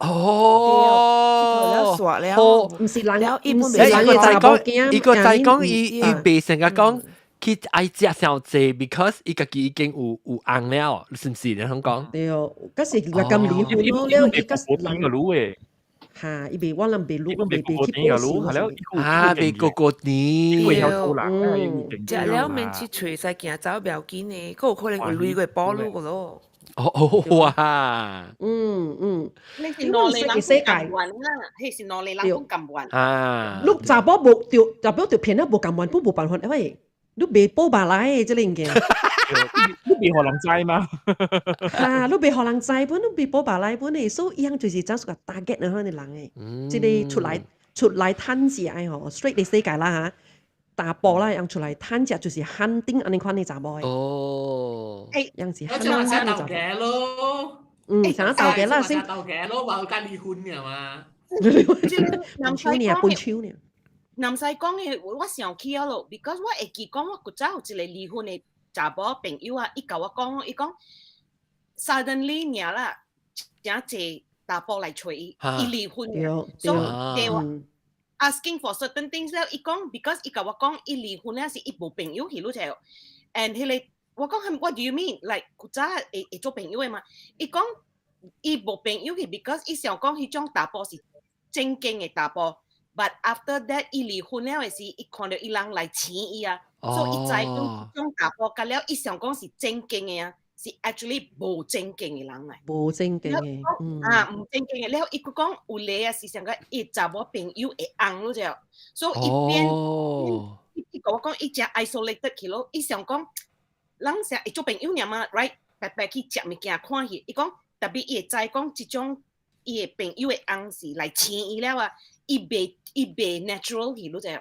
了煞了，毋是人，了伊毋是人嘅查某囝。伊個再講，伊袂成日講，去愛食傷濟，because 伊家己已經有翁了，是毋是？你通講？對，嗰時若咁離婚咯，了伊個人個女嘅。嚇，伊未我諗未錄，未未去報仇。啊，未個個年。食了免去揣使行走不要緊的，閣有可能有鐳過保你個咯。哦，哇！你是兩个人甘願啦，彼是兩个人講甘願。啊！你查某無著，查某著騙啊，無甘願，本無辦法，喂，你袂報白來的這個物件。你袂予人知嗎？啊，你袂予人知本，你袂報白來本的，所以伊樣就是走出個 target 那款的人的，這個出來趁食的吼，straight 的世界啦嚇，大埔啦，樣出來趁食就是限定按呢款的查某的。樣是我就話想鬥嘅咯。想鬥嘅啦，先。鬥嘅咯，話佢離婚嘅嘛。分手呢，分手呢。南西講的，我想起了咯，because 我會記講我古早有一個離婚的查某朋友啊，伊共我講，伊講 suddenly 爾啦，誠濟查埔來揣伊，伊離婚，所以對我 asking for certain things 了，伊講 because 伊共我講，伊離婚了是伊無朋友去，你知無？and 彼個我講 what do you mean？like 古早會做朋友的嘛？伊講伊無朋友去，because 伊想講彼種查埔是正經的查埔。But after that，伊離婚了的時，伊看著伊人來請伊啊，所以伊知講這種查埔，甲了伊想講是正經的啊，是 actually 無正經的人來。無正經的，啊，毋正經的，了伊閣講有個啊是上個伊查某朋友會翁，你知無？所以伊變，伊共我講伊誠 isolated 去咯，伊想講，人成會做朋友爾嘛，right？白白去食物件看戲，伊講 tapi 伊會知講這種伊的朋友的翁是來請伊了啊。伊袂 natural 去，你知無？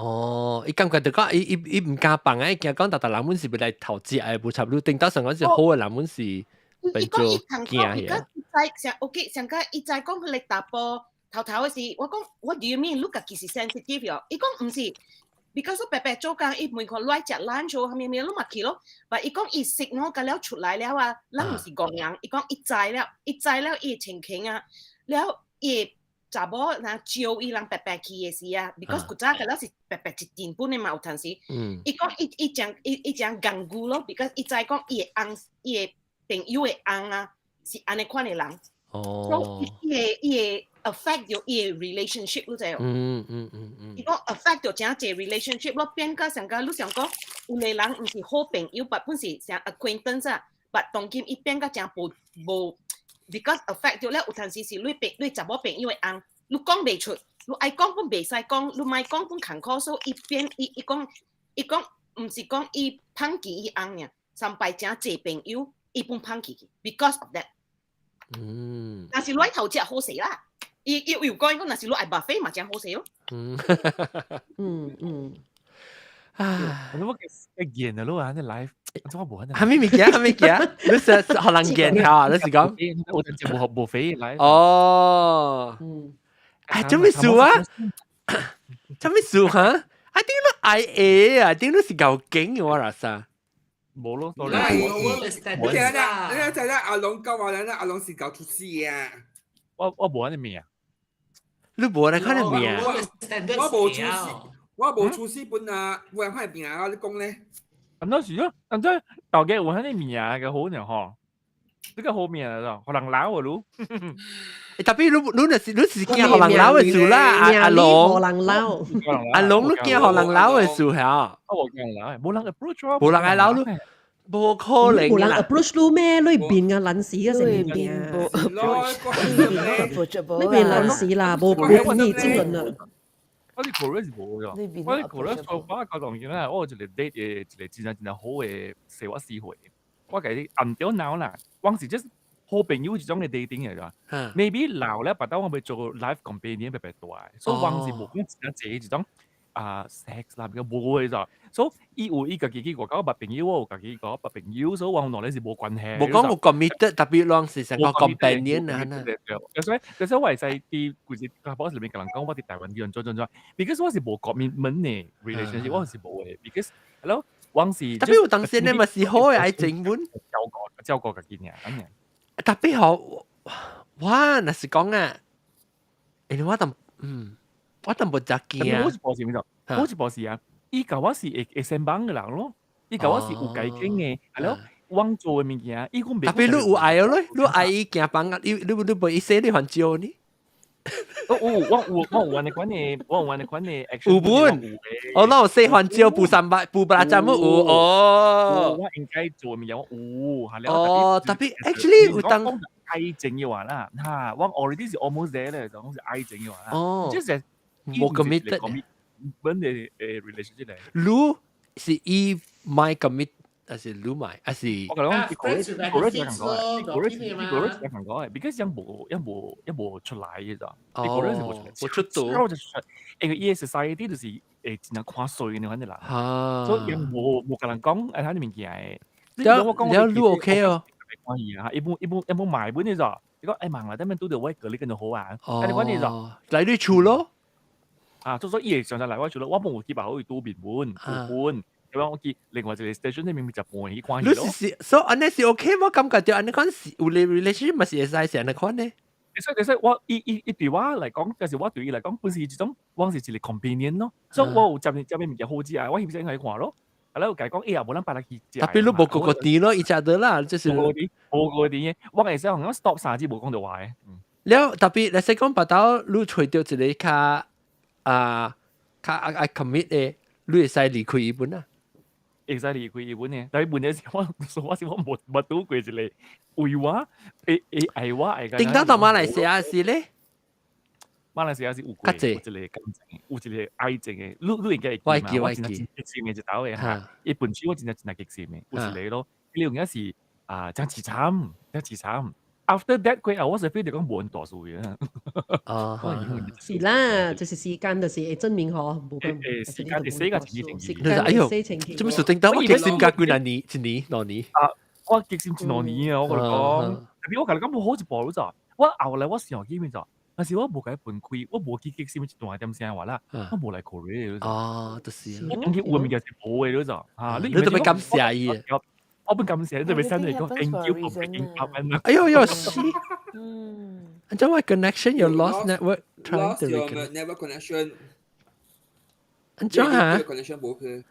哦，伊感覺就講，伊毋敢放啊！伊驚講逐逐人本是欲來投資，愛無插你頂到上講是好的人本是變做驚去。伊知上 OK，上個伊知講彼个查埔頭頭的時，我講 What do you mean？你家己是 sensitive 喲？伊講毋是，because 我白白做工，伊問看來食 lunch 啥物物，你嘛去咯。但伊講伊 signal 甲了出來了啊，咱毋是戇人，伊講伊知了，伊知了伊會清醒啊，了伊會。查某若招伊人白白去的時啊，because 古早個了是白白一間本的嘛，有陣時，伊講伊伊誠伊誠戇龜咯，because 伊知講伊的翁伊的朋友的翁啊，是按呢款的人，所以伊會 affect 著伊的 relationship，你知無？伊講 affect 著誠濟 relationship 咯，變甲上個你想講有个人毋是好朋友，but 本是像 acquaintance 啊，but 當今伊變甲誠無無。because affect 著了，有陣時是你朋你查某朋友的翁，你講袂出，你愛講本袂使講，你莫講本艱苦，所以伊變伊講毋是講伊放棄伊翁爾，三擺誠濟朋友，伊本放棄去，because of that。若是你愛頭食好勢啦，伊有講伊講，若是你愛 buffet 嘛，誠好勢咯。啊，我個見啊，咯啊，你來，我無啥物物件？啥物件？你是予人見下？你是講？我陣時無無飛來。哦。哎，做咩事啊？做咩事哈？I think 你 I A 啊，I think 你是夠勁嘅我啦啥？無咯，你聽啦，你知啦，阿龍講話啦，阿龍是搞出事啊！我無按呢命。你無按呢款命？我無出事，我無出事本啊，無人看命啊！你講咧？咁多時咯，咁多大家有按呢命嘅好呢吼，這個好命啊，予人鬧啊嚕。 Tapi 你若是驚予人鬧的事啦，阿龍。予人鬧。阿龍你驚予人鬧的事嚇？我無驚人鬧，無人 approach 我。無人愛鬧你，無可能。無人 approach 你咩？你變啊臨時啊成物件。你變臨時啦，無無你爭論啊。我佇 Korea 是無㗎，我佇 Korea 說我搞當然啦，我有一個 date 的一個真正真正好的四我四歲，我共你 until now 啦，往時 just 好朋友這種的 dating 來㗎，maybe 老了，別當我欲做 life companion 特別大，所以往時無講真濟這種啊 sex 啦，比較無的咋，所以伊有伊家己去外口捌朋友，我有家己個捌朋友，所以我兩个是無關係。無講有 committed，特別攏是成個 companion 啊。對，所以我會使佇規個 boss 裏面共人講，我佇台灣叫人做做做，because 我是無 commitment 的 relationship，我是無的，because hello，往時特別有當時你嘛是好的愛情本，照顧家己爾，按呢。特別好，我若是講啊，因為我淡薄較驚。我是保時咩？我是保時啊，伊共我是會會先幫嘅人咯，伊共我是有解傾嘅，係咯，我做嘅物件，伊講特別你有愛咯，你愛伊行幫啊，你你你袂伊說你還招呢？我有我有我有按呢款的，我有按呢款的 action。有本，哦，那有說還招補三百補八針有哦。我應該做嘅物件我有，係哦，特別 actually 有當愛情嘅話啦，嚇，我 already 是 almost there 咧，就講是愛情嘅話啦。哦，即係冇 committed。本嘅誒 relationship 嚟。你是伊買 commit 還是你買？還是？我講你個人個人講嘅，個人個人講嘅，because 樣無樣無樣無出來嘅咋，你個人是無出來，無出到。就出，因為伊個 society 就是會真正看衰嘅款嘅人，所以無無共人講，哎，他啲物件嘅。了了，你 OK 哦？關係啊，一般一般一般買本嘅咋，你講哎忙啦，但係拄著我個你跟就好啊，但係關鍵就來你厝咯。啊，就說伊會常常來我厝咯，我無去把好去拄面本，有本。咁樣我去另外一個 station 那邊咪食飯去看你是所以按呢是 OK 我感覺到按呢款是有 relationship 嘛是會使是按呢款呢？會使會使，我伊伊伊對我來講，就是我對伊來講，本是一種，我是一個 companion 咯。所以我有接接物件好食啊，我翕相去看咯。啊，咧有共伊講，哎呀，無咱擺來去食。特別你無個個甜咯，伊食得啦，就是無個甜，無個甜嘅，我會使用 stop 三字無講著話嘅。了特別，你使講白頭，你揣著一個較啊較愛 commit 嘅，你會使離開伊本啊？會使離開伊本嘅，但係問題是我說我是我無無拄過一個為我會會愛我愛。頂當到馬來西亞是咧？馬來西亞是有過有一個感情，有一個愛情嘅，你你應該會記嘛？我真正激心嘅一道嘅嚇，伊本書我真正真正激心嘅，有一個咯，伊有影是啊，真淒慘，真淒慘。After that 過後，我是 feel 到講無人大事嘅。哦，是啦，就是時間就是會證明嗬，無講。誒，時間會寫個情時間哎呦，寫清氣。做咩事頂到我激心加幾多年？一年兩年？啊，我激心一兩年啊！我共你講，特別我共你講無好一步咋。我後來我想起面咋，但是我無共伊分開，我無去激心一段點聲話啦，我無來考慮。哦，就是。我講起有物件是無的咋，啊，你特別感謝伊。我不感謝，特別send 你講 thank you for picking up。哎呦呦，是。嗯。按我 connection your lost network trying to reconnect network connection。按怎嚇？connection 無去。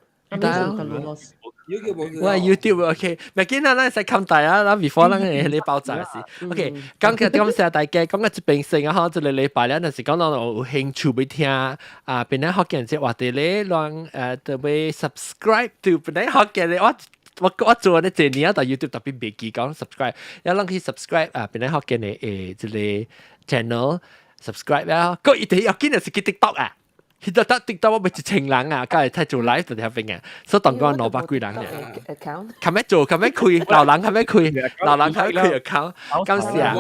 我 YouTube OK，咪見啦，咱使冚大啊，咱 before 咱會你爆炸是 OK。講嘅感謝大家，講嘅這邊先啊，嗬，這個禮拜咧，若是講到有興趣欲聽啊，邊咧福建這話題咧，讓特別 subscribe to 邊咧福建咧，我我我做呢這年啊，但 YouTube 特別袂記講 subscribe，一攏去 subscribe 啊，邊咧福建的誒這個 channel subscribe 啊，個一定要緊就是去 TikTok 啊。佢得得 TikTok 我咪一千人啊，梗係睇做 live 就聽邊啊，所以當講兩百幾人嘅。 account。琴日做，琴日開，老人琴日開，老人琴日開 account，感謝啊。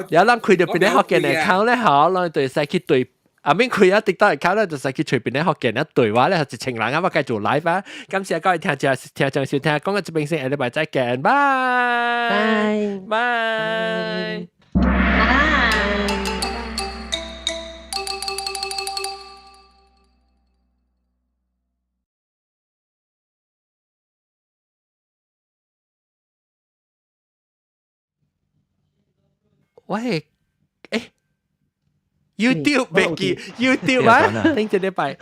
有人開著邊咧福建 account 咧，嗬，咱就使去對。啊，免開啊，TikTok account 咧，就使去隨便咧福建一對話咧，一千人啊，我繼續 live 啊。感謝各位聽眾聽眾收聽，講到這邊先，下禮拜再見，拜拜拜。喂，誒，YouTube 袂記 YouTube 啊，頂一禮拜。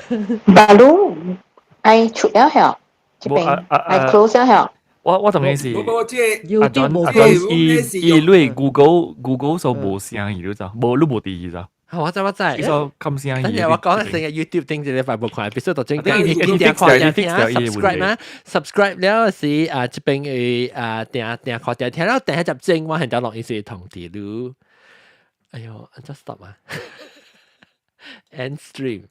Baru 愛出了曉，這邊愛 close 了曉。我我同你是阿 John 阿 John 伊伊你 Google Google 所無聲伊你知，無你無佇伊知。我知我知。伊所冚聲伊。我講成日 YouTube 頂一禮拜無看，必須就整個一定看定聽 subscribe 嘛，subscribe 了是啊，這邊會啊定定看定聽了定一集正，我現在錄音是通知你。哎呦，just stop 啊，end stream。